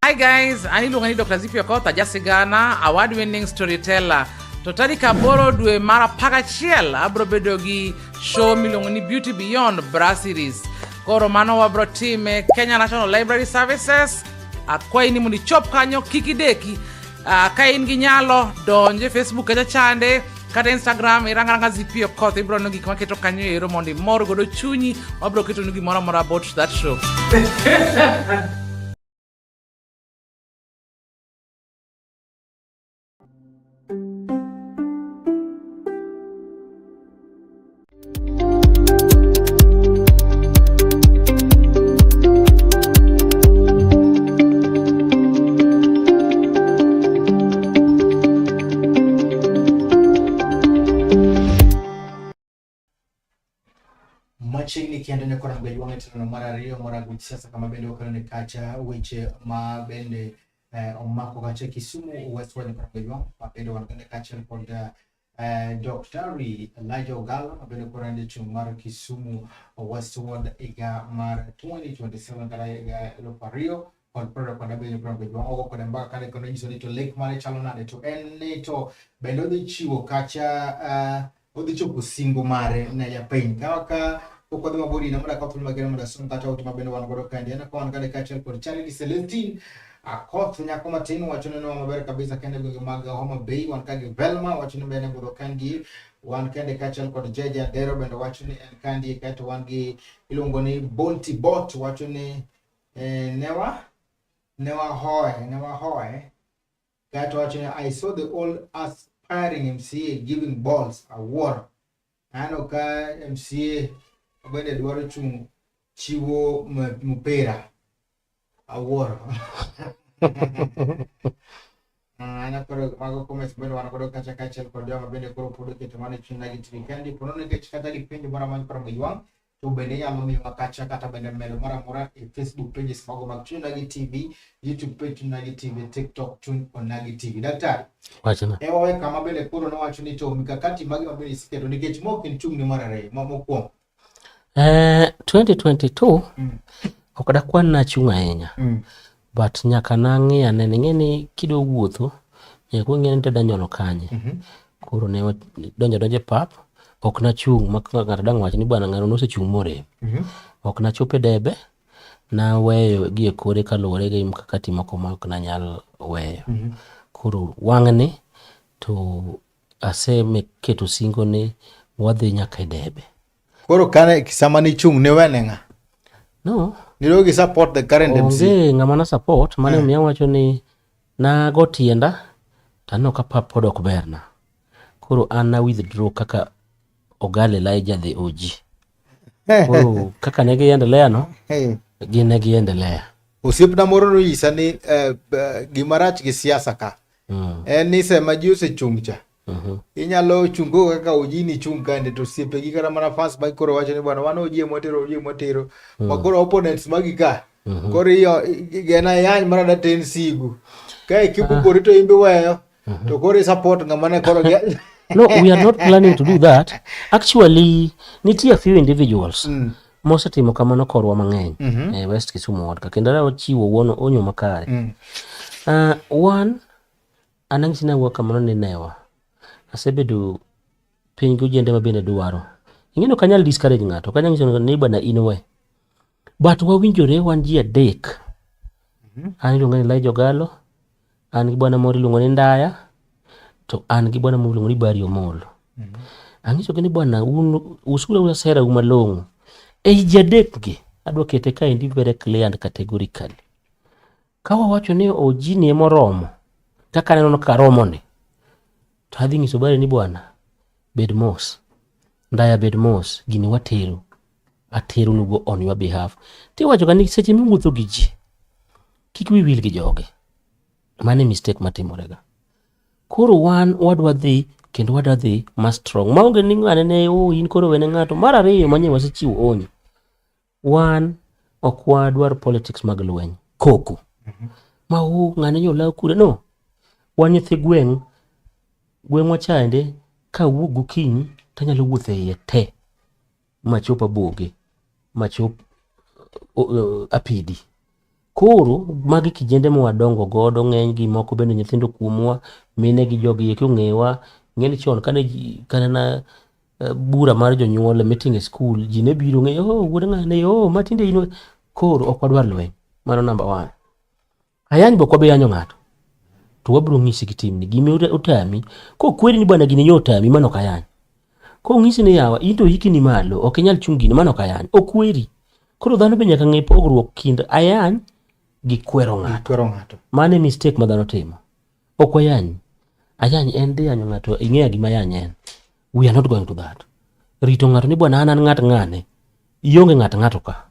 Hi guys, an iluonga ni Dr. Zipi Okoth, ajasigana, award-winning storyteller. To tarik 8 dwe mar 11 abro bedo gi show miluongo ni Beauty Beyond Bra Series. Koro mano wabro time Kenya National Library Services. Akwayi ni mondo ichop kanyo kik ideki. Ka in gi nyalo donj e Facebook kacha chande kata Instagram irang aranga Zippy Okoth ibro neno gik maketo kanyo ero mondo imor godo chunyi wabro ketonu gimoro amora about that show. Machiegni kendo ne koro gwel wang'e tilono mar ariyo mar aguch siasa kama bende wakelo ne kacha weche ma bende omako kacha Kisumu West Ward koro gwel wang' ma bende wan kende kaachiel kod Daktari Elijah Ogalo ma bende koro en jachung' mar Kisumu West Ward higa mar 2027 kata higa 2027 koro gwel wang' ogo kode mbaka kane kendo nyiso ni to lek mare chalo nade to en ni to bende odhi chiwo kacha odhi chopo singo mare ne japiny kaka pok wadhi mabor ina mondo akaw thuolo makende mondo asom kata ote ma bende wan godo kaendi en ka wan kade kaachiel kod Charity Celestine Akoth nyako matin wacho ni nwa maber kabisa kende gwenge mag Homa Bay wan ka gi Velma wacho ni bende budho kandi wan kende kaachiel kod Jeje Adero bende wacho ni en kandi kaeto wan gi iluongo ni Bonti Bot wacho ni newa hoe kaeto wacho ni I saw the old aspiring MCA giving balls a war aneno ka MCA bende dwaro chung' chiwo mpira awuoro. Ana koro mago comments bende wan godo kacha kaachiel kod joma bende koro pod oketo mana e chuny nagi TV kendi po nono nikech kata gi penjo moro amora koro ywang' to bende inyalo miyowa kacha kata bende medo moro amora e Facebook pages mago mag Chuny Onagi TV, YouTube page Chuny Onagi TV, TikTok Chuny Onagi TV. Daktari, Wachna. e wawe kama bende koro nowacho ni to mikakati magi ma bende isiketo nikech mok en chung' ni mar ariyo mokwongo. 2022 ok dakwan nachung' ahinya but nyaka nang'i ane ni ing'e ni kidwa wuotho nyaka ing'e ni tidwa nyono kanye. Koro ne donjo adonja e pap ok nachung' ma ng'ato dang' wach ni bwana ng'ano nosechung' morem. Ok nachopo e debe naweyo gi e kore kaluwore gi mkakati moko ma ok nanyal weyo. Koro wang'ni to aseketo singo ni wadhi nyaka e debe. Koro kane sama nichung' niwene ng'a? No. Nidogi support the current MC. Onge ng'ama na support mane omiyo awacho ni nago tienda to aneno ka pap pod ok berna. Koro an na withdraw kaka Ogal Elijah the OG. Koro kaka ne giendelea no, gin ne giendelea. Osiepna moro nonyisa ni gima rach gi siasa ka en ni sama ji osechung' cha inyalo chungo kaka OG ni chung' kande to osiepegi kata mana fans magi koro wacho ni bwana wan OG ema watero OG ema watero ma koro opponents magi ka koro iyo gena yany mana daten sigu ka ikibukori to imbe weyo to koro i support ng'ama ne koro No, we are not planning to do that. Actually, nitie a few individuals mosetimo kamano korwa mang'eny e West Kisumu Ward ka kendo wachiwo wuon onyo makare. One, an ang'isi ni awuok kamano ni newa. Asebedo piny gi ojende ma bende dwaro. Ing'e ni ok anyal discourage ng'ato, ok anyal nyiso ni bwana in we. But wawinjore wan ji adek. An iluonga ni Elijah Ogalo, an gi bwana moro iluongo ni Ndaya, to an gi bwana moro iluongo ni Barry Omolo. Ang'isogi ni bwana un usura ura sera u malong'o. Ei ji adek gi, adwa kete kaendi very clear and categorically. Ka wawacho ni OG ni emoromo, kaka aneno ka romo ni, to adhi nyiso Barry ni bwana, bed mos. Ndaya bed mos, gini watero. Atero nugo on your behalf. Tiwacho ga ni seche miwuotho gi ji, kik wi wil gi jogi. Mano e mistake matimore ga. Koro wan wadwa dhi kendo wadwa dhi ma strong. Maonge ni ng'ane ne oh, in koro wene ng'ato. Mar ariyo manye wasechiwo onyo. Wan ok wadwar politics mag lweny. Koko. Ma oh, ng'ane nyo law kure. No. Wan nyithi gweng', gweng'wa chande kawuok gokinyi tanyalo wuotho e iye te machop Aboge, machop Apidi. Koro magi kijende mwadongo godo ng'eny gi moko bende nyithindo kuomwa, mine gi jogi eki ong'ewa, Ing'e ni chon kane ji kane na bura mar jonyuol e meeting e school, ji ne biro ng'eyo, oh, wuod ng'ane, oh, matinde in. Koro ok wadwar lweny. Mano number one. Ayany be ok wabi yanyo ng'ato. To wabiro ng'isi gi timni. Gima otami. Kokweri ni bwana gini nyo otami, mano ok ayany. Kong'isi ni yawa, in to hiki ni malo, ok inyal chung' gini, mano ok ayany. Okweri. Koro dhano be nyaka ng'e pogruok kind ayany gi kwero ng'ato. Kwero ng'ato. Mano e mistake ma dhano timo. Ok wayany. Ayany en dhi yanyo ng'ato, ing'eyo gima ayany en. We are not going to that. Rito ng'ato ni bwana an an ng'at ng'ane. Ionge ng'at ng'ato ka.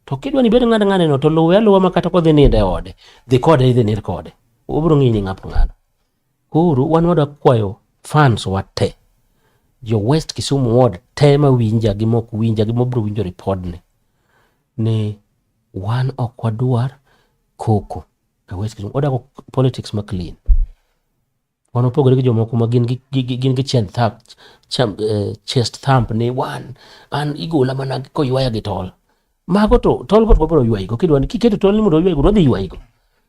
To kidwa ni ibed ng'at ng'ane no to luwe aluwa ma kata kodhi nindo e ode. Dhi kode idhi nind kode. Obiro ng'iyi ni ng'apo ng'ano. Koro wan wadwa kwayo fans wa te. Jo West Kisumu Ward te mawinja gi mok winja gi mobiro winjo ripodni. Ni wan ok wadwar koko e West Kisumu. Wadwaro politics ma clean. Wan opogore gi jomoko ma gin gi chest thump ni wan an igola mana koywaya gi tol. Mago to tol go to wabiro ywayigo. Kidwa ni kiketo tol ni mondo oywayigo, wadhi ywayigo.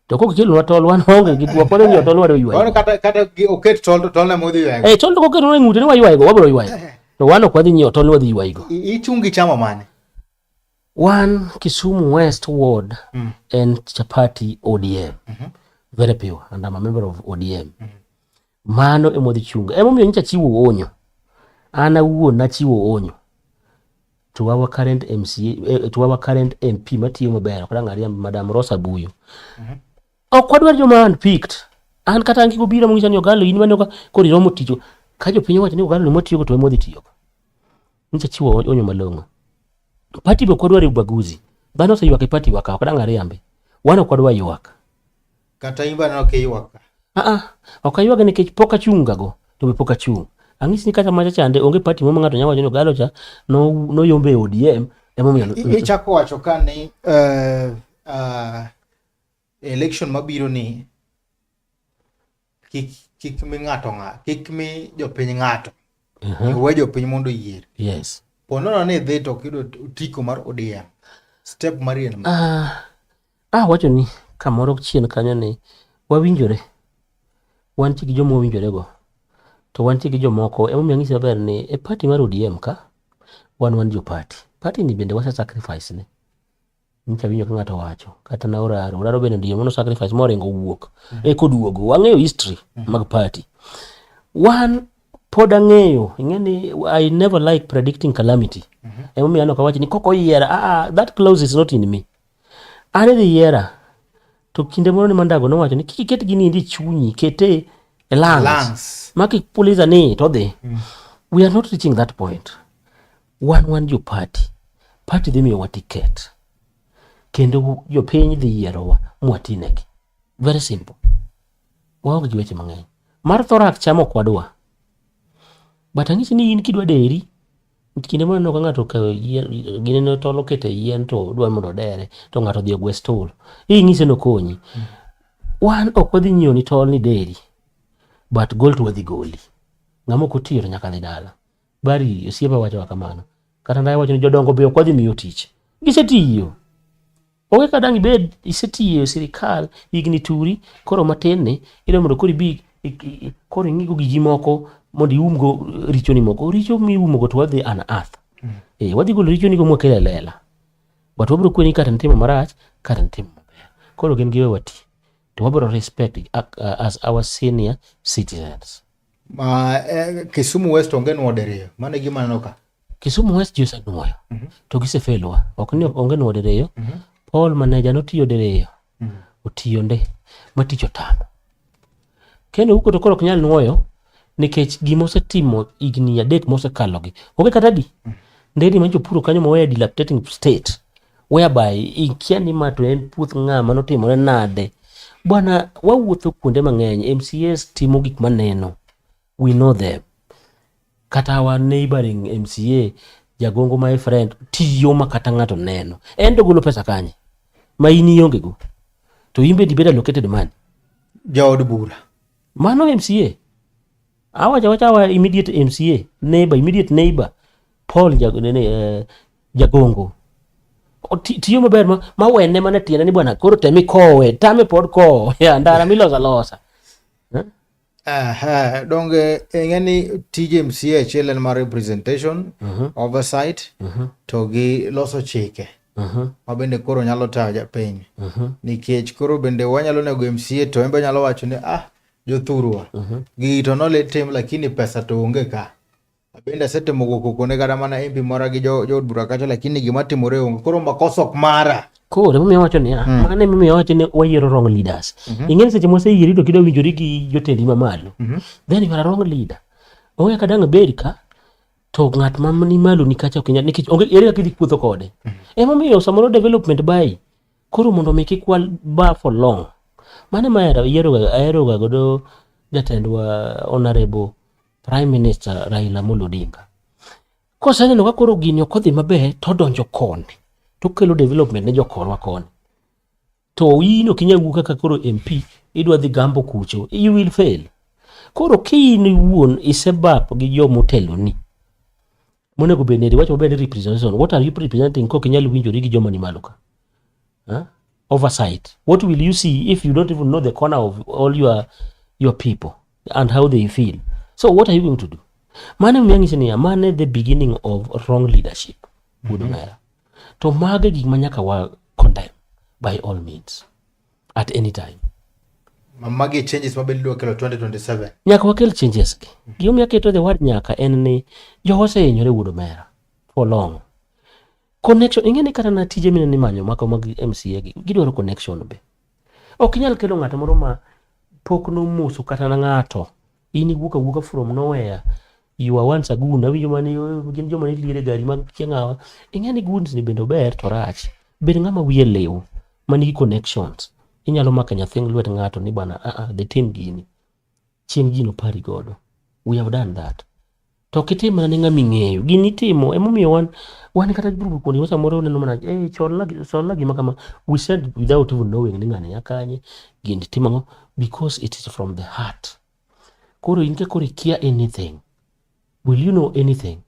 To kok ikelonwa tol wan onge gi ok wadhi nyiewo tol wadhi ywayigo. Kata oket tol to tol ema udhi ywayigo. Eh, tol to koketonwa e ng'ute ni waywayigo, wabiro ywayo. To wan ok wadhi nyiewo tol ni wadhi ywayigo. Ichung' gi chama mane? Wan Kisumu West Ward en chapati ODM. Very pure and I'm a member of ODM. Mano ema wadhi chungo. Emomiyo nyocha achiwo onyo. An awuon nachiwo onyo to our current MCA, to our current MP matiyo maber, ok dang' ariamb, Madam Rosa Buyo. Ok wadwar joma handpicked. An kata an kik obiro mong'isa ni Ogalo in mane koro iromo ticho. Ka jopiny owacho ni Ogalo ni mwatiyogo to ema wadhi tiyogo. Nyocha achiwo onyo malong'o. Party be ok wadwar ubaguzi. Dhano oseywak e party wa ka, ok dang' ariambi. Wan ok wadwar ywak. Kata in be aneno kiywak ka. Ah, ok aywag nikech pok achung' gago, to be pok achung'. Ang'isi ni kata macha chande onge party moro ma ng'ato nyalo wacho ni Ogalo cha noyombe e ODM emomiyo Ichako wacho ka ni election mabiro ni kik mi ng'ato kik mi jopiny ng'ato. Iwe jopiny mondo oyier. Yes. Po nono ni idhi to ok iyudo otiko mar ODM. Step mari en ma. Wacho ni kamoro chien kanyo ni wawinjore. Wantie gi joma wawinjore go. To wantie gi jomoko emomiyo ang'isi maber ni e party mar ODM ka wan jo party. Party ni bende wase sacrifice ne. Nyocha awinjo ka ng'ato wacho kata na Oraro. Oraro bende ndiyo mano sacrifice moringo owuok. Eka oduogo. Wang'eyo history mag party. Wan pod ang'eyo, ing'e ni I never like predicting calamity. Emomiyo an ok awach ni kok oyiera, that clause is not in me. An idhi yiera to kinde moro ni Mandago nowacho ni kik iket gini endi e chunyi, kete e lungs. Lungs. Ma kipuliza ni to odhi. We are not reaching that point. Wan jo party. Party dhi miyowa ticket. Kendo jopiny dhi yierowa mwatinegi. Very simple. Waonge gi weche mang'eny. Mar thorax cham ok wadwa. But ang'isi ni in kidwa deri, kinde moro aneno ka ng'ato okawo yien, gine ne tol oketo e yien to odwa mondo odere, to ng'ato odhi ogwe stool. Ing'ise nokonyi. Wan ok wadhi nyiewo ni tol ni deri. But gol to wadhi goli. Ng'ama ok otiyo to nyaka dhi dala. Bari osiepa wacho kamano. Kata ndaye wacho ni jodongo be ok wadhi miyo tich. Gisetiyo. Onge kaka dang' ibed isetiyo e sirikal higni turi koro matin ni idwa mondo koro ibi koro ing'igo gigi moko mondo iumgo richoni moko. Richo miumogo to wadhi unearth. Wadhi golo richoni go mwakelo e lela. But wabiro kweni kata nitimo marach kata nitimo maber. Koro gin giwe wati. To wabiro respect as our senior citizens. Ma Kisumu West onge nuo diriyo. Mano e gima aneno ka. Kisumu West ji osenuoyo to gisefelwa. Ok ni onge nuo diriyo. Paul maneja notiyo diriyo. Otiyo nde ma tich otamo. Kendo huko to koro ok nyal nuoyo nikech gima osetimo higni 3 mosekalogi. Onge kata di. Ndeni ma jopuro kanyo moweyo dilapidating state whereby ikia ni ma to en puoth ng'ama notimore nade. Bwana, wawuotho kuonde mang'eny, MCAs timo gik maneno. We know them. Kata our neighboring MCA, Jagongo my friend, tiyo ma kata ng'ato neno. En to golo pesa kanye? Ma in ionge go. To in be dibed allocated money. Jaod bura. Mano MCA. Awacho awacha our immediate MCA, neighbor, immediate neighbor, Paul Jagongo. Tiyo maber ma wene mana tiende ni bwana koro temi kowe, tame pod kowo. Ya ndara miloso alosa. Aha, donge ing'e ni tij MCA achiel en mar representation, oversight, to gi loso chike ma bende koro nyalo tayo japiny. Nikech koro bende wanyalo nego MCA to en be nyalo wacho ni ah, jothurwa, gigi to nole tim lakini pesa to onge ka. Bende asetemo go koko ne kata mana MP mora gi jood bura kacha lakini gima timore onge. Koro makosa ok mara. Koro emomiyo awacho niya, mano emomiyo awacho ni wayiero wrong leaders. Ing'e ni seche mwaseyieri to kidwa winjori gi jotendi mamalo, then you are a wrong leader. Onge kaka dang' ibed ka to ng'at ma ni malo ni kacha ok inyal nikech onge ere kaka idhi kuotho kode. Emomiyo samoro development bayi koro mondo mi kik wal bar for long. Mano ema ahero yieroga aheroga godo jatendwa Honorable Prime Minister Raila Amolo Odinga. Koseneno ka koro gini ok odhi maber to odonjo koni tokelo development ne jokorwa koni. To in ok inyal wuok kaka koro MP idwa dhi gambo kucho, you will fail. Koro ka in iwuon isebap gi jomoteloni, monego bed ni iwacho maber ni representation, what are you representing kok inyal winjori gi joma ni malo ka? Huh? Oversight. What will you see if you don't even know the corner of all your people and how they feel? So what are you going to do? Mano emomiyo anyisi niya, mano e the beginning of wrong leadership, wuod omera. To mago e gik ma nyaka wa condemn by all means at any time. Magi changes ma bende idwa kelo 2027. Nyaka wakel changes gi. Gimomiyo aketo the word nyaka en ni jowa osehinyore wuod omera for long. Connection, ing'e ni kata na tije mineno imanyo mako mag MCA gi, gidwaro connection be. Ok inyal kelo ng'ato moro ma pok nomoso kata na ng'ato. In iwuok awuoka from nowhere. You are once a goon. Awinjo mane gin joma ne liere gari mag kia ng'awa. Ing'e ni goons ni bende ober to rach. Bed ng'ama wiye liw, manigi connections. Inyalo mako nyathi lwet ng'ato ni bana, ah ah, dhi tim gini. Chieng' ji nopari godo. We have done that. To ok itim mana ne ng'ama ing'eyo. Gini itimo, emomiyo wan kata kuonde samoro uneno mana, eh, cholna gima kama. We send without even knowing ni ng'ani a kanye, gini timo ang'o, because it is from the heart. Koro in ka koro ikia anything, will you know anything?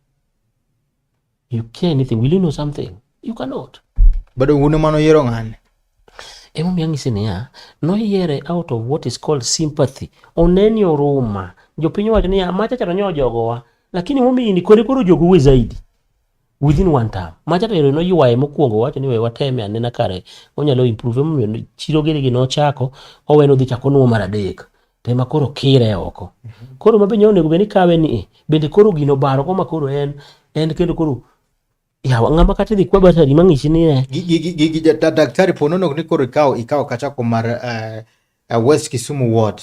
You care anything, will you know something? You cannot. Bado un ema noyiero ng'ani. Emomiyo anyisi niya, noyiere out of what is called sympathy. Oneni oruma. Jopiny owacho niya, macha cha to nyo ojogowa. Lakini momiyo ni kore koro ojogowe zaidi. Within one term. Macha to ero noywaye mokwongo owacho ni we wateme anena kare onyalo improve. Emomiyo chiro gini gi nochako, owe nodhi chako onuo mar adek. To ema koro kire oko. Koro ma be nyo onego bed ni kawe ni e, bende koro gino obaro koma koro en kendo koro yawa ng'ama kata idhi kwa batari mang'isi ni eh, Gi daktari po nono ni koro ikawo kachako mar West Kisumu Ward.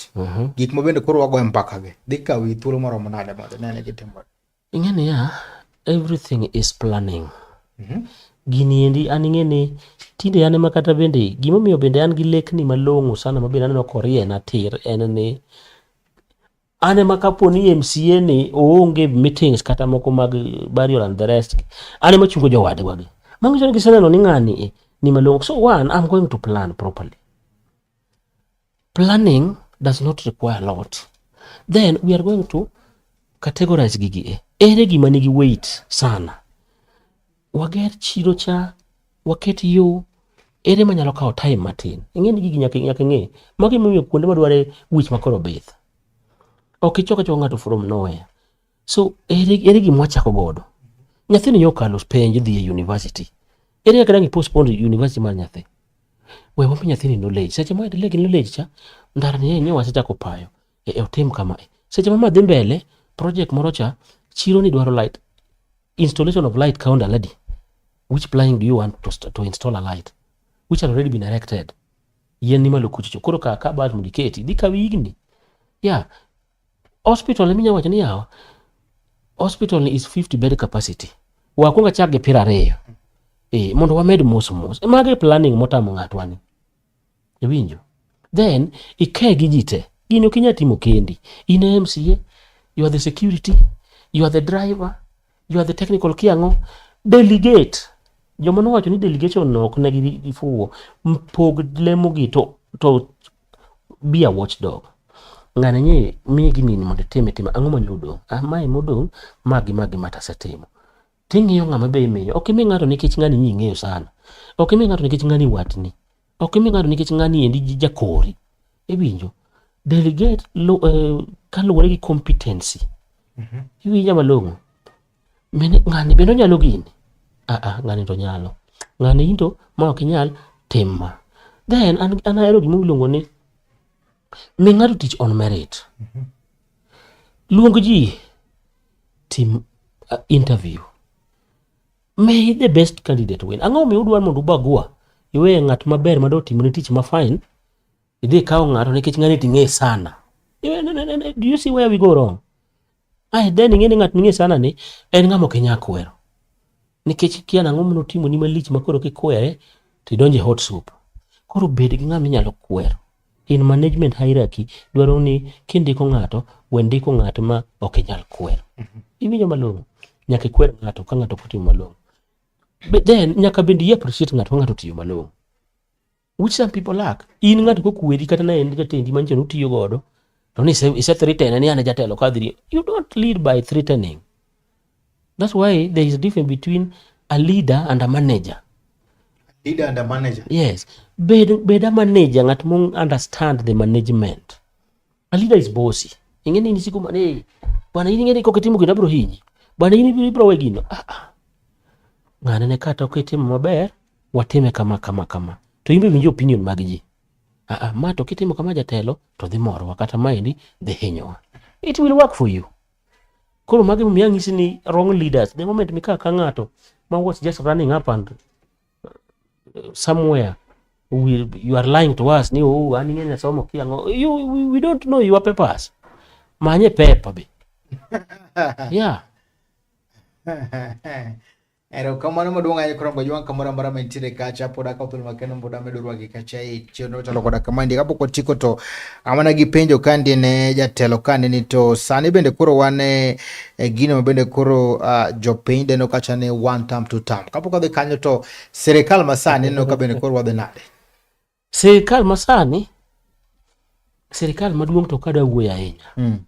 Gik ma bende koro wagoyo mbaka gi. Dhi kawi thuolo moromo nade mondo nene gitimore. Ing'e niya, everything is planning. Gini endi an ing'e ni tinde an ema kata bende gimomiyo bende an gi lekni malong'o sana ma bende aneno koriena tir en ni an ema kapo ni MCA ni oonge meetings kata moko mag burial and the rest an ema chungo jowadwa gi manyiso ni giseneno ni ng'ani e ni malong'o. So one, I'm going to plan properly. Planning does not require a lot. Then we are going to categorize gigi e. Ere gima nigi weight sana? Wager chiro cha, waket yo, ere manyalo kawo time matin. Ing'e ni gigi nyaka ing'e. Magi emomiyo kuonde madware wich makoro bith. Ok ichok achoka ng'ato from nowhere. So ere gima wachako godo? Nyathini nyo okalo penj dhi e university. Ere kaka dang' i postpone university mar nyathi? We wami nyathini knowledge. Seche ma delay gi knowledge cha, ndara ni nyo wasechako payo. E otim kama. Seche ma dhi mbele, project moro cha, chiro ni dwaro light. Installation of light count already. Which planning do you want to install a light? Which had already been erected. Yien ni malo kuchocho. Koro ka bas mondo iketi, dhi kawi higni. Yeah. Hospital eminya wacho ni yawa. Hospital ni is 50 bed capacity. Wakwongo achak gi 20. Eh, mondo wamed mos mos. Mago e planning motamo ng'atwa ni. Iwinjo? Then ike gi ji te. Gini ok inyal timo kendi. In e MCA, you are the security, you are the driver, you are the technical kiang'o. Delegate. Joma nowacho ni delegation no ok ne gifuwo. Pog lemo gi to be a watchdog. Ng'ani nye miye gini ni mondo itime time. Ang'o mane odong'? Ah, mae modong', ma gi ma gi ma tasetimo. Ting'iyo ng'ama be imiyo. Ok imi ng'ato nikech ng'ani ni ing'eyo sana. Ok imi ng'ato nikech ng'ani watni. Ok imi ng'ato nikech ng'ani endi jakori. Iwinjo? Delegate kaluwore gi competency. Iwinja malong'o? Mene ng'ani bende onyalo gini? Ah ah, ng'ani to nyalo. Ng'ani in to ma ok inyal, tim ma. Then an ahero gima iluongo ni mi ng'ato tich on merit. Luong ji tim interview. May the best candidate win. Ang'o omiyo udwaro mondo ubagua? Iwe ng'at maber ma dotimoni tich ma fine, idhi ikaw ng'ato nikech ng'ani ting'e sana. Do you see where we go wrong? Ai, then ing'e ni ng'at ming'e sana ni en ng'ama ok inyal kwero. Nikech kia nang'o manotimoni malich ma koro kikwere to idonjo e hot soup. Koro bed gi ng'ama inyalo kwero. In management hierarchy dwaro ni kindiko ng'ato, we ndiko ng'at ma ok inyal kwero. Iwinjo malong'o? Nyaka ikwer ng'ato ka ng'ato ok otimo malong'o. But then nyaka bende i appreciate ng'ato ka ng'ato otiyo malong'o. Which some people lack. In ng'ato kokweri kata ne en jatendi manyiso ni utiyo godo, to ni ise threaten ni an e jatelo ka adhi. You don't lead by threatening. That's why there is a difference between a leader and a manager. Leader and a manager. Yes. Bed a manager, ng'at mo understand the management. A leader is bossy. Ing'e ni in siko mana, "Hey, bwana in ing'e ni kok itimo gino abiro hinyi. Bwana in ibiro we gino." Ah, ah. Ng'ane ne kata ok itimo maber, watime kama kama kama. To in be winjo opinion mag ji. Ah, ah, ma to kitimo kama jatelo to dhi morowa kata maendi dhi hinyowa. It will work for you. Koro magi momiyo anyisi ni wrong leaders. The moment mika ka ng'ato ma was just running up and somewhere you are lying to us ni oh an ing'e nasomo kia ang'o. We don't know your papers. Manye paper be. Yeah. Erokamano maduong' ahinya koro ngojwang' kamoro amora mantiere kacha pod akawo thuolo makende mondo amedo rwaki kacha e chenro chalo koda kamaendi. Kapok watieko to amana gi penjo kandi ne jatelo kandi ni to sani bende koro wan e gino ma bende koro jopiny dendo kacha ni one term two term. Kapok wadhi kanyo to sirikal masani ineno ka bende koro wadhi nade? Sirikal masani, sirikal maduong' to kada wuoyo ahinya.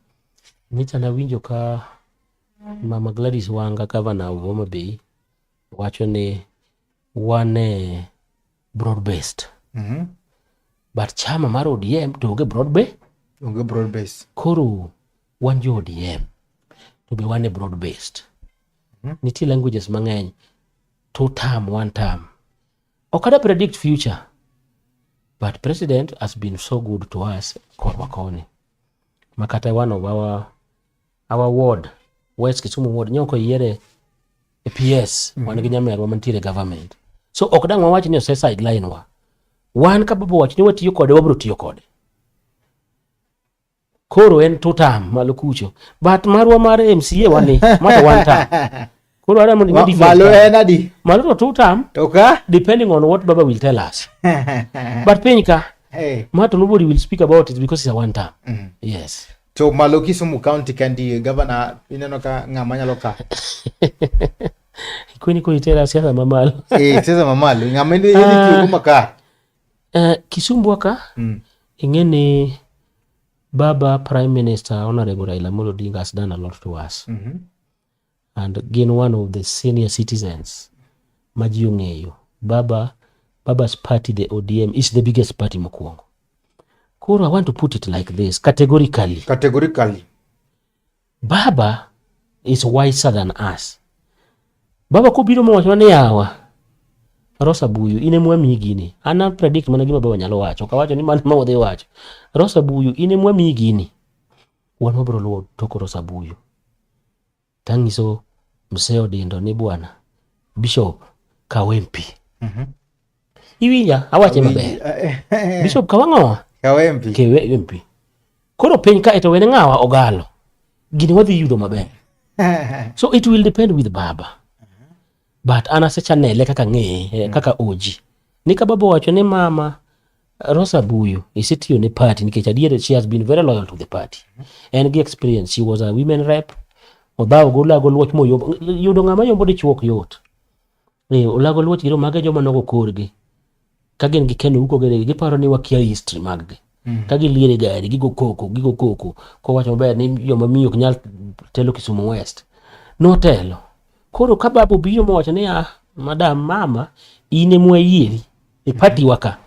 Nyicha nawinjo ka Mama Gladys Wanga, governor of Homa Bay, wacho ni wan e broad based. But chama mar ODM to onge broad based. Onge broad based. Koro wan jo ODM to be wan e broad based. Nitie languages mang'eny. Two term, one term. Ok ada predict future. But president has been so good to us korwa koni. Makata one of our ward, West Kisumu ward, nyoko yiere e PS, wan gi nyamerwa mantiere government. So ok dang' wawach ni ose sideline wa. Wan ka baba wach ni watiyo kode, wabiro tiyo kode. Koro en two term malo kucho. But marwa mar MCA wani, ma to one term. Koro adwa mondo ing'e difference Malo ka. en adi? Malo to two term, To ka? depending on what Baba will tell us. But piny ka, Hey. ma to nobody will speak about it because it's a one term. Yes. To malo Kisumu County kandi governor ineno ka ng'ama nyalo ka? Kweni koro itera siasa mamalo. Siasa mamalo. Ng'ama idhi tiyo go makar. Kisumu ka, ing'e ni Baba Prime Minister Honorable Raila Amolo Odinga has done a lot to us. And gin one of the senior citizens ma ji ong'eyo. Baba's party, the ODM, is the biggest party mokwongo. Koro I want to put it like this, categorically. Categorically. Baba is wiser than us. Baba kobiro mowacho ni yawa, Rosa Buyu, in ema wamiyi gini. An a predict mana gima baba nyalo wacho. Ok awacho ni mano ma odhi wacho. Rosa Buyu, in ema wamiyi gini. Wan wabiro luwo tok Rosa Buyu. Tang'iso Mzee Odindo ni bwana Bishop kaw MP. Iwinja awache maber. Bishop kaw ang'owa? Kaw MP. Kaw MP. Koro piny kae to wene ng'awa Ogalo. Gini wadhi yudo maber. So it will depend with Baba. But an asechanele kaka ng'eye, kaka oji. Ni ka baba owacho ni mama Rosa Buyu isetiyo ne party nikech adier she has been very loyal to the party. En gi experience, she was a women rep. Odhawo go olago luoch moyombo. Yudo ng'ama yombo dichuo ok yot. Olago luoch giro mago e joma nogo korgi. Ka gin gi Ken Ouko gini giparo ni wakia history mag gi. Ka giliere gari gigo koko gigo koko kowacho maber ni joma miyo ok nyal telo Kisumu West. Notelo. Koro ka baba obiro mowacho ni ah, madam mama in ema wayieri e party wa ka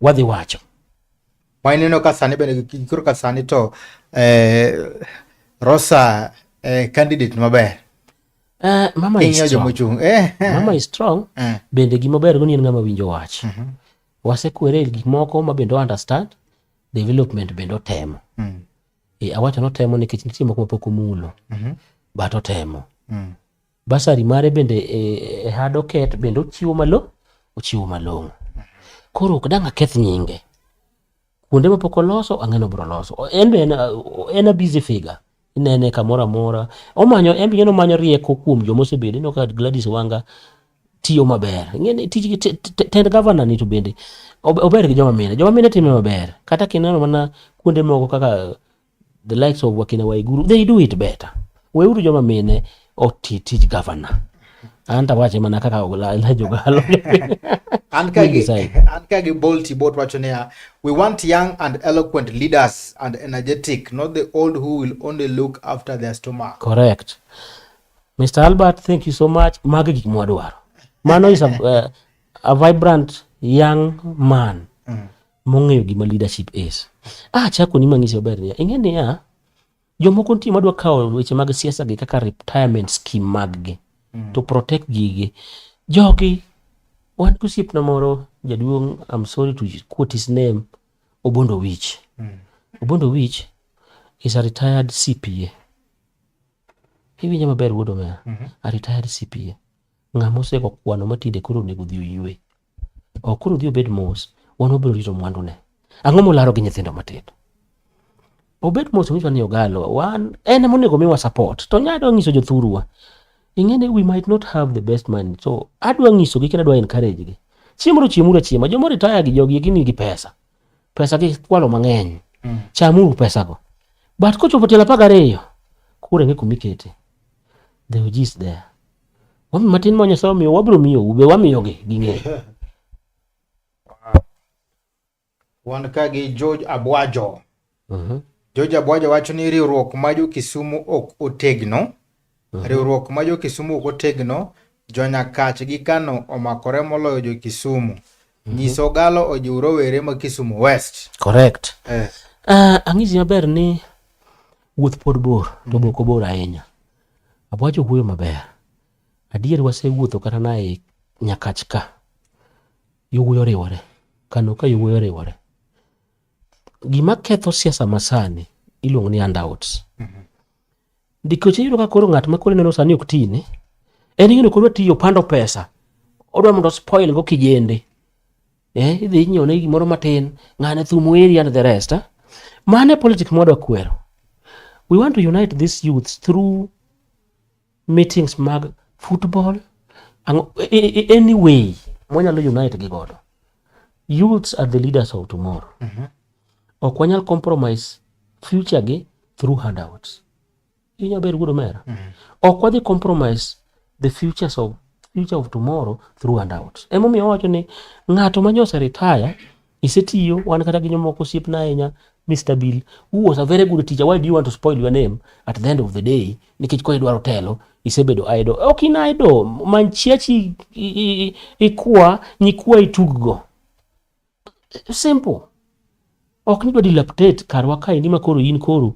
wadhi wacho. Ma ineno ka sani bende koro ka sani to Rosa candidate maber. Mama is King'iyo strong. jomochung'. Mama is strong. Bende gima ber go ni en ng'ama winjo wach. Wasekwere gik moko ma bende o understand, development bende otemo. Awacho notemo nikech nitie moko mapok omulo. But otemo. Bursary mare bende e hado ket bende ochiwo malo, ochiwo malong'o. Koro ok dang' aketh nyinge. Kuonde mapok oloso, ang'e ni obiro loso. En be en a busy figure. Inene kamoro amora. Omanyo, en be omanyo rieko kuom joma osebedo. Ineno ka Gladys Wanga tiyo maber. Ing'e ni tij tend governor ni to bende ober gi joma mine. Joma mine time maber. Kata kineno mana kuonde moko kaka the likes of Wakina Waiguru, they do it better. Weuru joma mine oti tij governor. An to awache mana kaka Elijah Ogalo. An ka We gi decide. an ka gi Bolti Bot wacho niya, we want young and eloquent leaders and energetic, not the old who will only look after their stomach. Correct. Mr. Albert, thank you so much. Magi gik mwadwaro. Mano is a vibrant young man mong'eyo gima leadership is. Chako ni mang'isi maber niya. Ing'e niya, jomoko nitie madwa kawo weche mag siasa gi kaka retirement scheme mag gi to protect gigi. Jogi, wan gi osiepna moro jaduong', I'm sorry to quote his name, Obondo Wich. Obondo Wich is a retired CPA. Iwinjo maber wuod omera? A retired CPA. Ng'ama osego kwano matinde koro onego odhi oywe. Ok koro odhi obed mos, wan wabiro rito mwandune. Ang'o molaro gi nyithindo matindo? Obed mos onyiswa ni Ogalo, wan en ema onego miwa support. To nya adwa nyiso jothurwa. Ing'e ni we might not have the best money. So adwa nyisogi kendo adwa encourage gi. Chieng' moro chiemuru achiema. Joma retire gi jogi eki nigi pesa. Pesa gi kwalo mang'eny. Chamuru pesa go. But kochopo tielo 12, koro ing'e kuma ikete. The OG is there. Wami matin ma Nyasaye omiyo wabiro miyou be wamiyogi ging'eyo. Wan ka gi George Abwajo. George Abwajo wacho ni riwruok ma jo Kisumu ok otegno. Riwruok ma jo Kisumu ok otegno, jo Nyakach gi Kano omakore moloyo jo Kisumu. Nyiso Ogalo ojiw rowere ma Kisumu West. Correct. Ang'isi maber ni wuoth pod bor, to be ok obor ahinya. Abwajo wuoyo maber. Adier wasewuotho kata na e Nyakach ka. Yowuoyo oriwore. Kano ka yowuoyo oriwore. Gima ketho siasa masani iluongo ni handouts. Nikech iyudo ka koro ng'at ma koro ineno sani ok tine, en ing'eyo koro tiyo pando pesa. Odwa mondo spoil go kijende. Idhi inyiewo ne gimoro matin, ng'ane thum weri and the rest. Mano e politics mwadwa kwero. We want to unite these youths through meetings mag football, any way mwanyalo unite gi godo. Youths are the leaders of tomorrow. Ok wanyal compromise future gi through handouts. Inya ber wuod omera. Ok wadhi compromise the future of tomorrow through handouts. Emomiyo wawacho ni ng'ato ma nyosa retire, isetiyo, wan kata gi jomoko osiepna ahinya, Mr. Bill, who was a very good teacher, why do you want to spoil your name at the end of the day? Nikech koro idwaro telo, isebedo idle. Ok in idle, many chiachi ikwa, nyikwa ituggo. Simple. Ok ni dwa dilapidate karwa kaendi ma koro in koro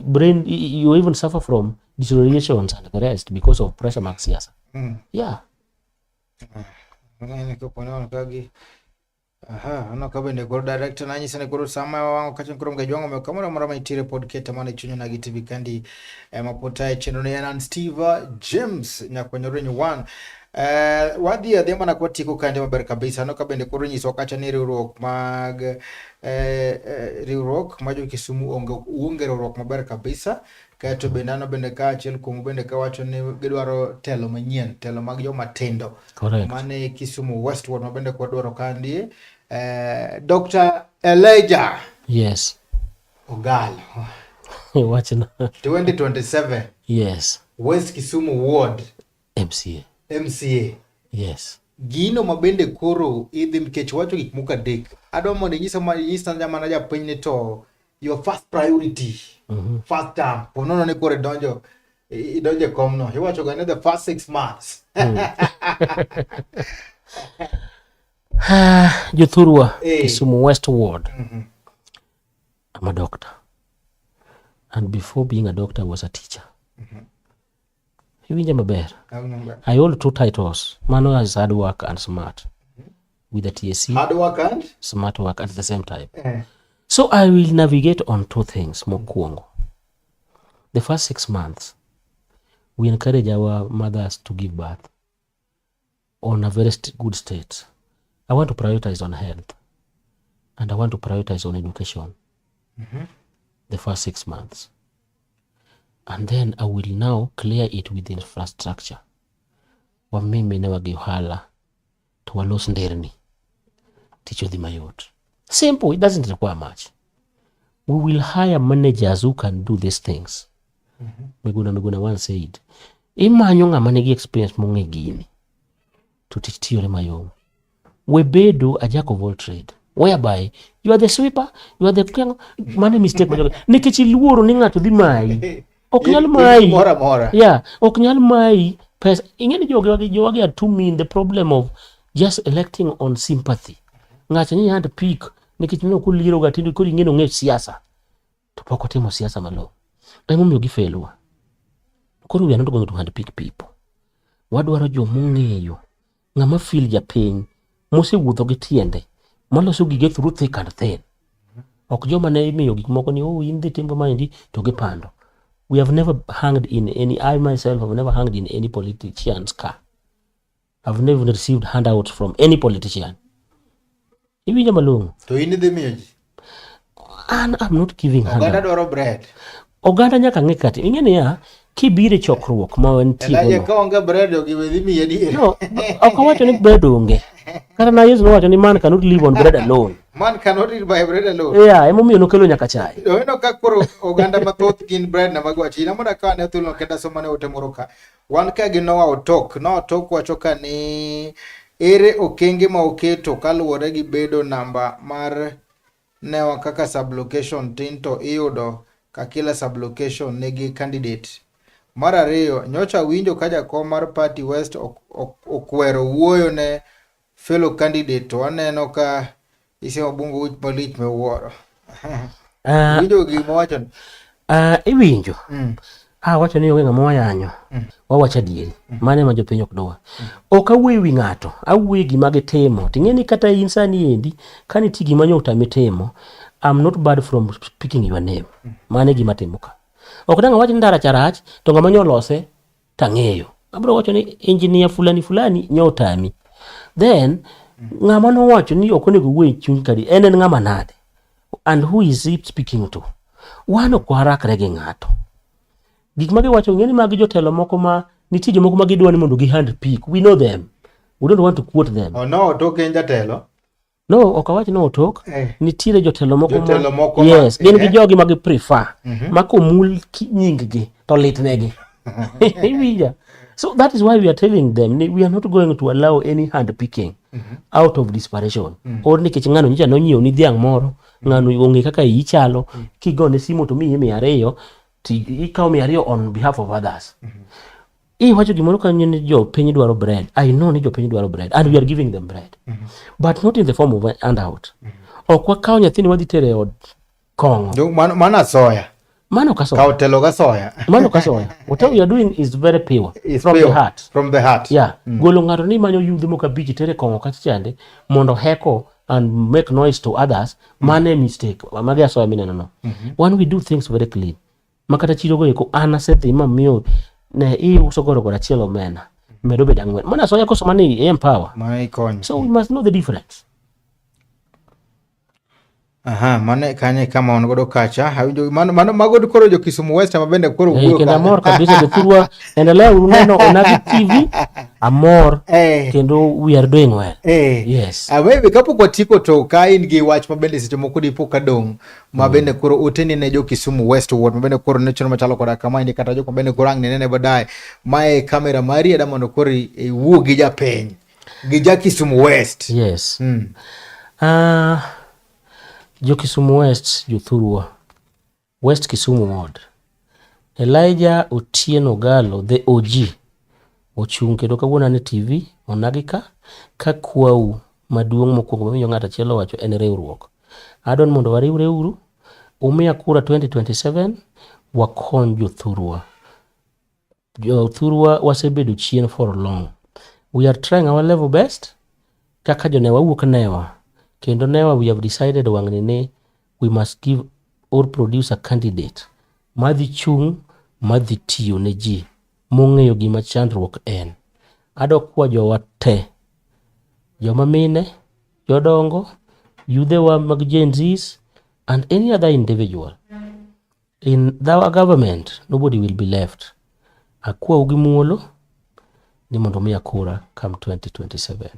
brain, you even suffer from deteriorations and the rest because of pressure mag siasa. Yeah. Ng'eni kopo ni wan ka gi Aha, aneno ka bende koro director nanyisa ni koro sama wawang'o kacha koro mgajwang'o omiyo kamoro amora ma itiere pod kete mana e chuny Onagi TV kandi ema pod tayo chenro ni en an Steve James nyakwanyore one. Wadhi adhiya mana kwatieko kandi maber kabisa. Aneno ka bende koro nyiso kacha ni riwruok mag riwruok ma jo Kisumu onge uonge riwruok maber kabisa. Kaeto bende aneno bende ka achiel kuom bende kawacho ni gidwaro telo manyien, telo mag joma tindo. Correct. Mane Kisumu West Ward ma bende kwadwaro kandie. Dr. Elijah. Yes. Ogalo. Wachna. 2027. Yes. West Kisumu Ward. MCA. MCA. Yes. Gino ma bende koro idhi nikech wacho gik moko adek. Adwa mondo inyisa ma inyisa mana japiny ni to your first priority. First term. Po nono ni koro idonjo e komno. Iwacho ga ni the first 6 months. Jothurwa, Kisumu West Ward. I'm a doctor. And before being a doctor, I was a teacher. Iwinja maber. I hold two titles. Mano is hard work and smart. With the TSC, Hard work and smart work at the same time. Eh. So I will navigate on two things mokwongo. The first 6 months, we encourage our mothers to give birth on a very good state. I want to prioritize on health and I want to prioritize on education the first 6 months. And then I will now clear it with infrastructure. Wamimi ne wagi ohala to walos nderni. Tich odhi mayot. Simple, it doesn't require much. We will hire managers who can do these things. Miguna Miguna once said, imanyo ng'ama nigi experience mong'e gini to tich tiyore mayom. We bedo a jack of all trade whereby you are the sweeper, you are the mano e mistake ma jogo nikech iluoro ni ng'ato dhi mayi. Ok nyal mayi. Moro amora. Yeah, ok nyal mayi pesa. Ing'e ni jogi jogi are too mean the problem of just electing on sympathy. Ng'ato ni hand pick nikech ne ok oliero ga tinde koro ing'e ni ong'e siasa. To pok otimo siasa malong'o. Emomiyo gifelwa. Koro we are not going to hand pick people. Wadwaro jomong'eyo ng'ama feel japiny mosewuotho gi tiende maloso gige through thick and thin. Ok joma ne imiyo gik moko ni oh in dhi timo maendi to gipando. We have never hanged in any, I myself have never hanged in any politician's car. I've never received handouts from any politician. Iwinjo malong'o? To in idhi miyo ji. An I'm not giving Oganda handout. dwaro bread. Oganda nyaka ng'e kati. Ing'e niya, kibiro e chokruok ma wantie Elijah gono. ka onge bread to giwe dhi miyi adier. No, ok awacho ni bread onge. Kata na Yesu nowacho ni man cannot live on bread alone. Man cannot eat by bread alone. Yeah, emomiyo nokelo nyaka chai. To ineno ka koro oganda mathoth gin bread na magwacho. Ina mondo akaw ane thuolo kenda somo ne ote moro ka. Wan ka gi Noah Otok. Noah Otok wacho ka ni ere okenge ma oketo kaluwore gi bedo namba mar newa kaka sublocation tin to iyudo ka kila sublocation nigi candidate. Mar ariyo, nyocha winjo ka jakom mar party West okwero wuoyo ne fellow candidate to aneno ka isemo bungo wich malich miwuoro. Winjo gima wacho ni? Iwinjo. Ah, wacho ni onge ng'ama wayanyo. Wawacho adieri. Mano ema jopiny ok dwa. Ok awuoyo ewi ng'ato, awuoyo gima gitimo. Ting'e ni kata in sani endi, ka nitie gima nyo otami timo, I'm not bad from speaking your name. Mano e gima atimo ka. Ok dang' awach ni ndara cha rach, to ng'ama nyo olose tang'eyo. Abiro wacho ni engineer fulani fulani nyo otami. Then, ng'ama nowacho ni ok onego wuo e chuny kadi, en ng'ama nade? And who is he speaking to? Wan ok warakre gi ng'ato. Gik ma giwacho ng'e ni magi jotelo moko ma nitie jomoko ma gidwa ni mondo gi hand pick. We know them. We don't want to quote them. Oh, no, Otok en jatelo. No, ok awach ni Otok. Eh. Nitiere jotelo moko Jotelo moko ma- yes, gin gi jogi ma gi prefer. Ma komul nying gi to litnegi. Iwinja? So that is why we are telling them ni we are not going to allow any hand picking out of desperation. Or nikech ng'ano nyocha nonyiewo ni dhiang' moro, ng'ano ong'e kaka iyi chalo, kigone simu to miyi 200, ti ikawo 200 on behalf of others. Iwacho gimoro kanyo ni jopiny dwaro bread. I know ni jopiny dwaro bread and we are giving them bread. But not in the form of a handout. Ok wakawo nyathini wadhi tere e od kong'o. Mano asoya. Mano ok asoya. Kawo telo ga soya. Mano ok asoya. Whatever we are doing is very pure. It's from pure. the heart. From the heart. Yeah. Golo ng'ato ni manyo yudhe moko abich tere kong'o kacha chande mondo heckle and make noise to others. Mano e mistake. Magi asoya mineno no. One we do things very clean. Makata chiro go eko an asedhi mamiyo ne iuso gorogoro achiel omena medo bedo ang'wen. Mano asoya koso mano i empower. Mano ikonyo. So we must know the difference. Aha, mano kanye kama wan godo kacha. Awinjo mano mano mago koro jo Kisumu West ema bende koro wuoyo. Kendo amor kabisa jothurwa endelea uru neno Onagi TV amor kendo we are doing well. Yes. Maybe kapok watieko to ka in gi wach ma bende seche moko dipo ka dong' ma bende koro uteni ne jo Kisumu West Ward ma bende koro ne chenro machalo koda kama endi kata jok ma bende koro ang' ne nene baadaye. Mae kamera mari ada mondo koro iwuo gi japiny gi ja Kisumu West. Yes. Jo Kisumu West jothurwa West Kisumu Ward Elijah Otieno Galo the OG ochung' kendo kawuono an e TV Onagi ka kakwau maduong' mokwongo mawinjo ng'ato achiel owacho en riwruok. Adwa ni mondo wariwre uru. Umiya kura 2027 wakony jothurwa. Jothurwa wasebedo chien for long. We are trying our level best kaka jonewa wuok newa kendo newa we have decided wang'ni ni we must give or produce a candidate madhi chung' madhi tiyo ne ji mong'eyo gima chandruok en. Adwa kwa jowa te, joma mine, jodongo, yudhewa mag Gen Zs and any other individual. In our government, nobody will be left. Akwau gi muolo ni mondo umiya kura come 2027.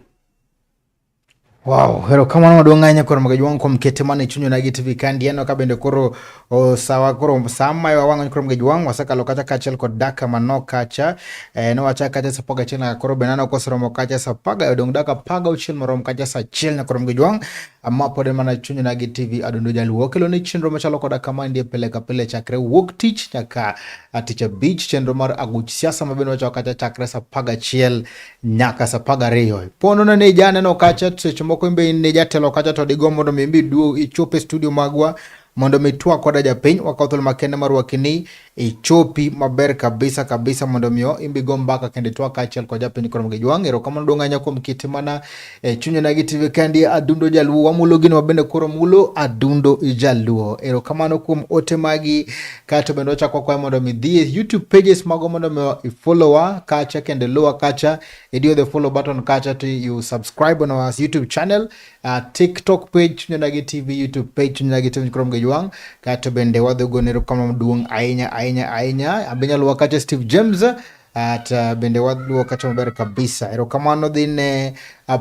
Wow, erokamano maduong' ahinya koro Magajwang' kuom kete mana e chuny Onagi TV kandi aneno ka bende koro o, sawa koro sa mayo wang'o koro Magajwang' wasekalo kacha kaachiel kod dakika manok kacha ne wachak kacha sa 11 nyaka koro bende aneno koseromo kacha sa 10 odong' dakika 16 morom kacha sa 1 nyaka koro Magajwang' ma pod en mana chuny Onagi TV Adundo Jaluo kelo ni chenro machalo koda kama ndie pile ka pile chakre wuok tich nyaka tich abich chenro mar aguch siasa ma bende wachako kacha chakre sa 11 nyaka sa 12. Pono na ne janeno kacha seche moko imbe in ne jatelo kacha to digomb mondo mi imbe iduog ichop e studio magwa mondo mi twak koda japiny wakaw thuolo makende mar rwaki ni ichopi maber kabisa kabisa mondo miyo imbe igo mbaka kendo itwak kaachiel kod japiny koro gi jwang'. Erokamano duong' ahinya kuom kiti mana e chuny Onagi TV kendi Adundo Jaluo wamulo gino mabende koro mulo Adundo Jaluo. Erokamano kuom ote magi kato bende wachako wakwayo mondo mi dhi e YouTube pages mago mondo mi ifollowa kacha kendo iluwa kacha idiyo the follow button kacha to you subscribe on our YouTube channel TikTok page Chuny Onagi TV, YouTube page Chuny Onagi TV Krom Gejwang'. Kato bende wadhi gone erokamano maduong' ahinya ahinya ahinya. Abe nyalo luwa kacha Steve James at bende waluwo kacha maber kabisa. Erokamano dhi ne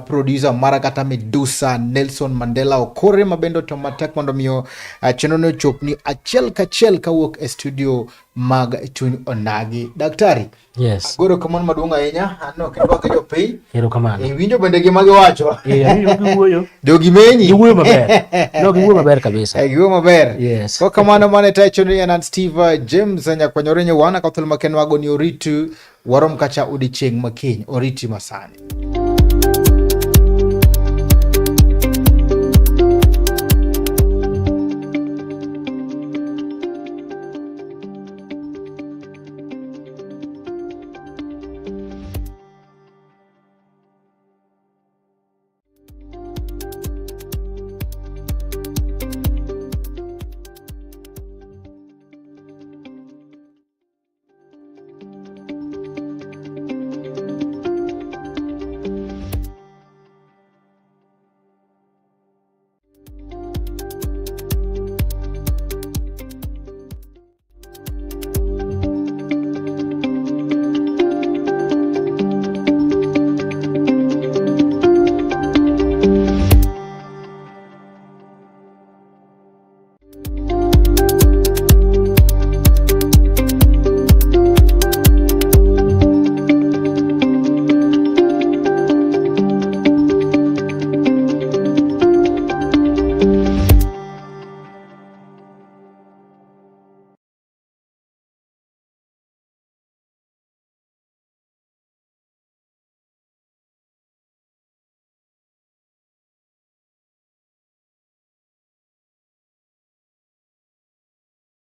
producer mara kata Medusa Nelson Mandela Okore ma bende otimo matek mondo miyo chenro no ochopni achiel kachiel kawuok e studio mag Chuny Onagi. Daktari, Yes. agoro kamano maduong' ahinya aneno kendo gi jopiny Erokamano. Iwinjo bende gima giwacho. Eh, awinjo giwuoyo. Jogi menyi. Giwuoyo maber. No, giwuoyo maber kabisa. Eh, giwuoyo maber. Yes. Kwa kamano mane tayo chenro ni an Steve James nyakwanyore nyowana ka thuolo makende wago ni oritu warom kacha odiechieng' makiny oriti masani.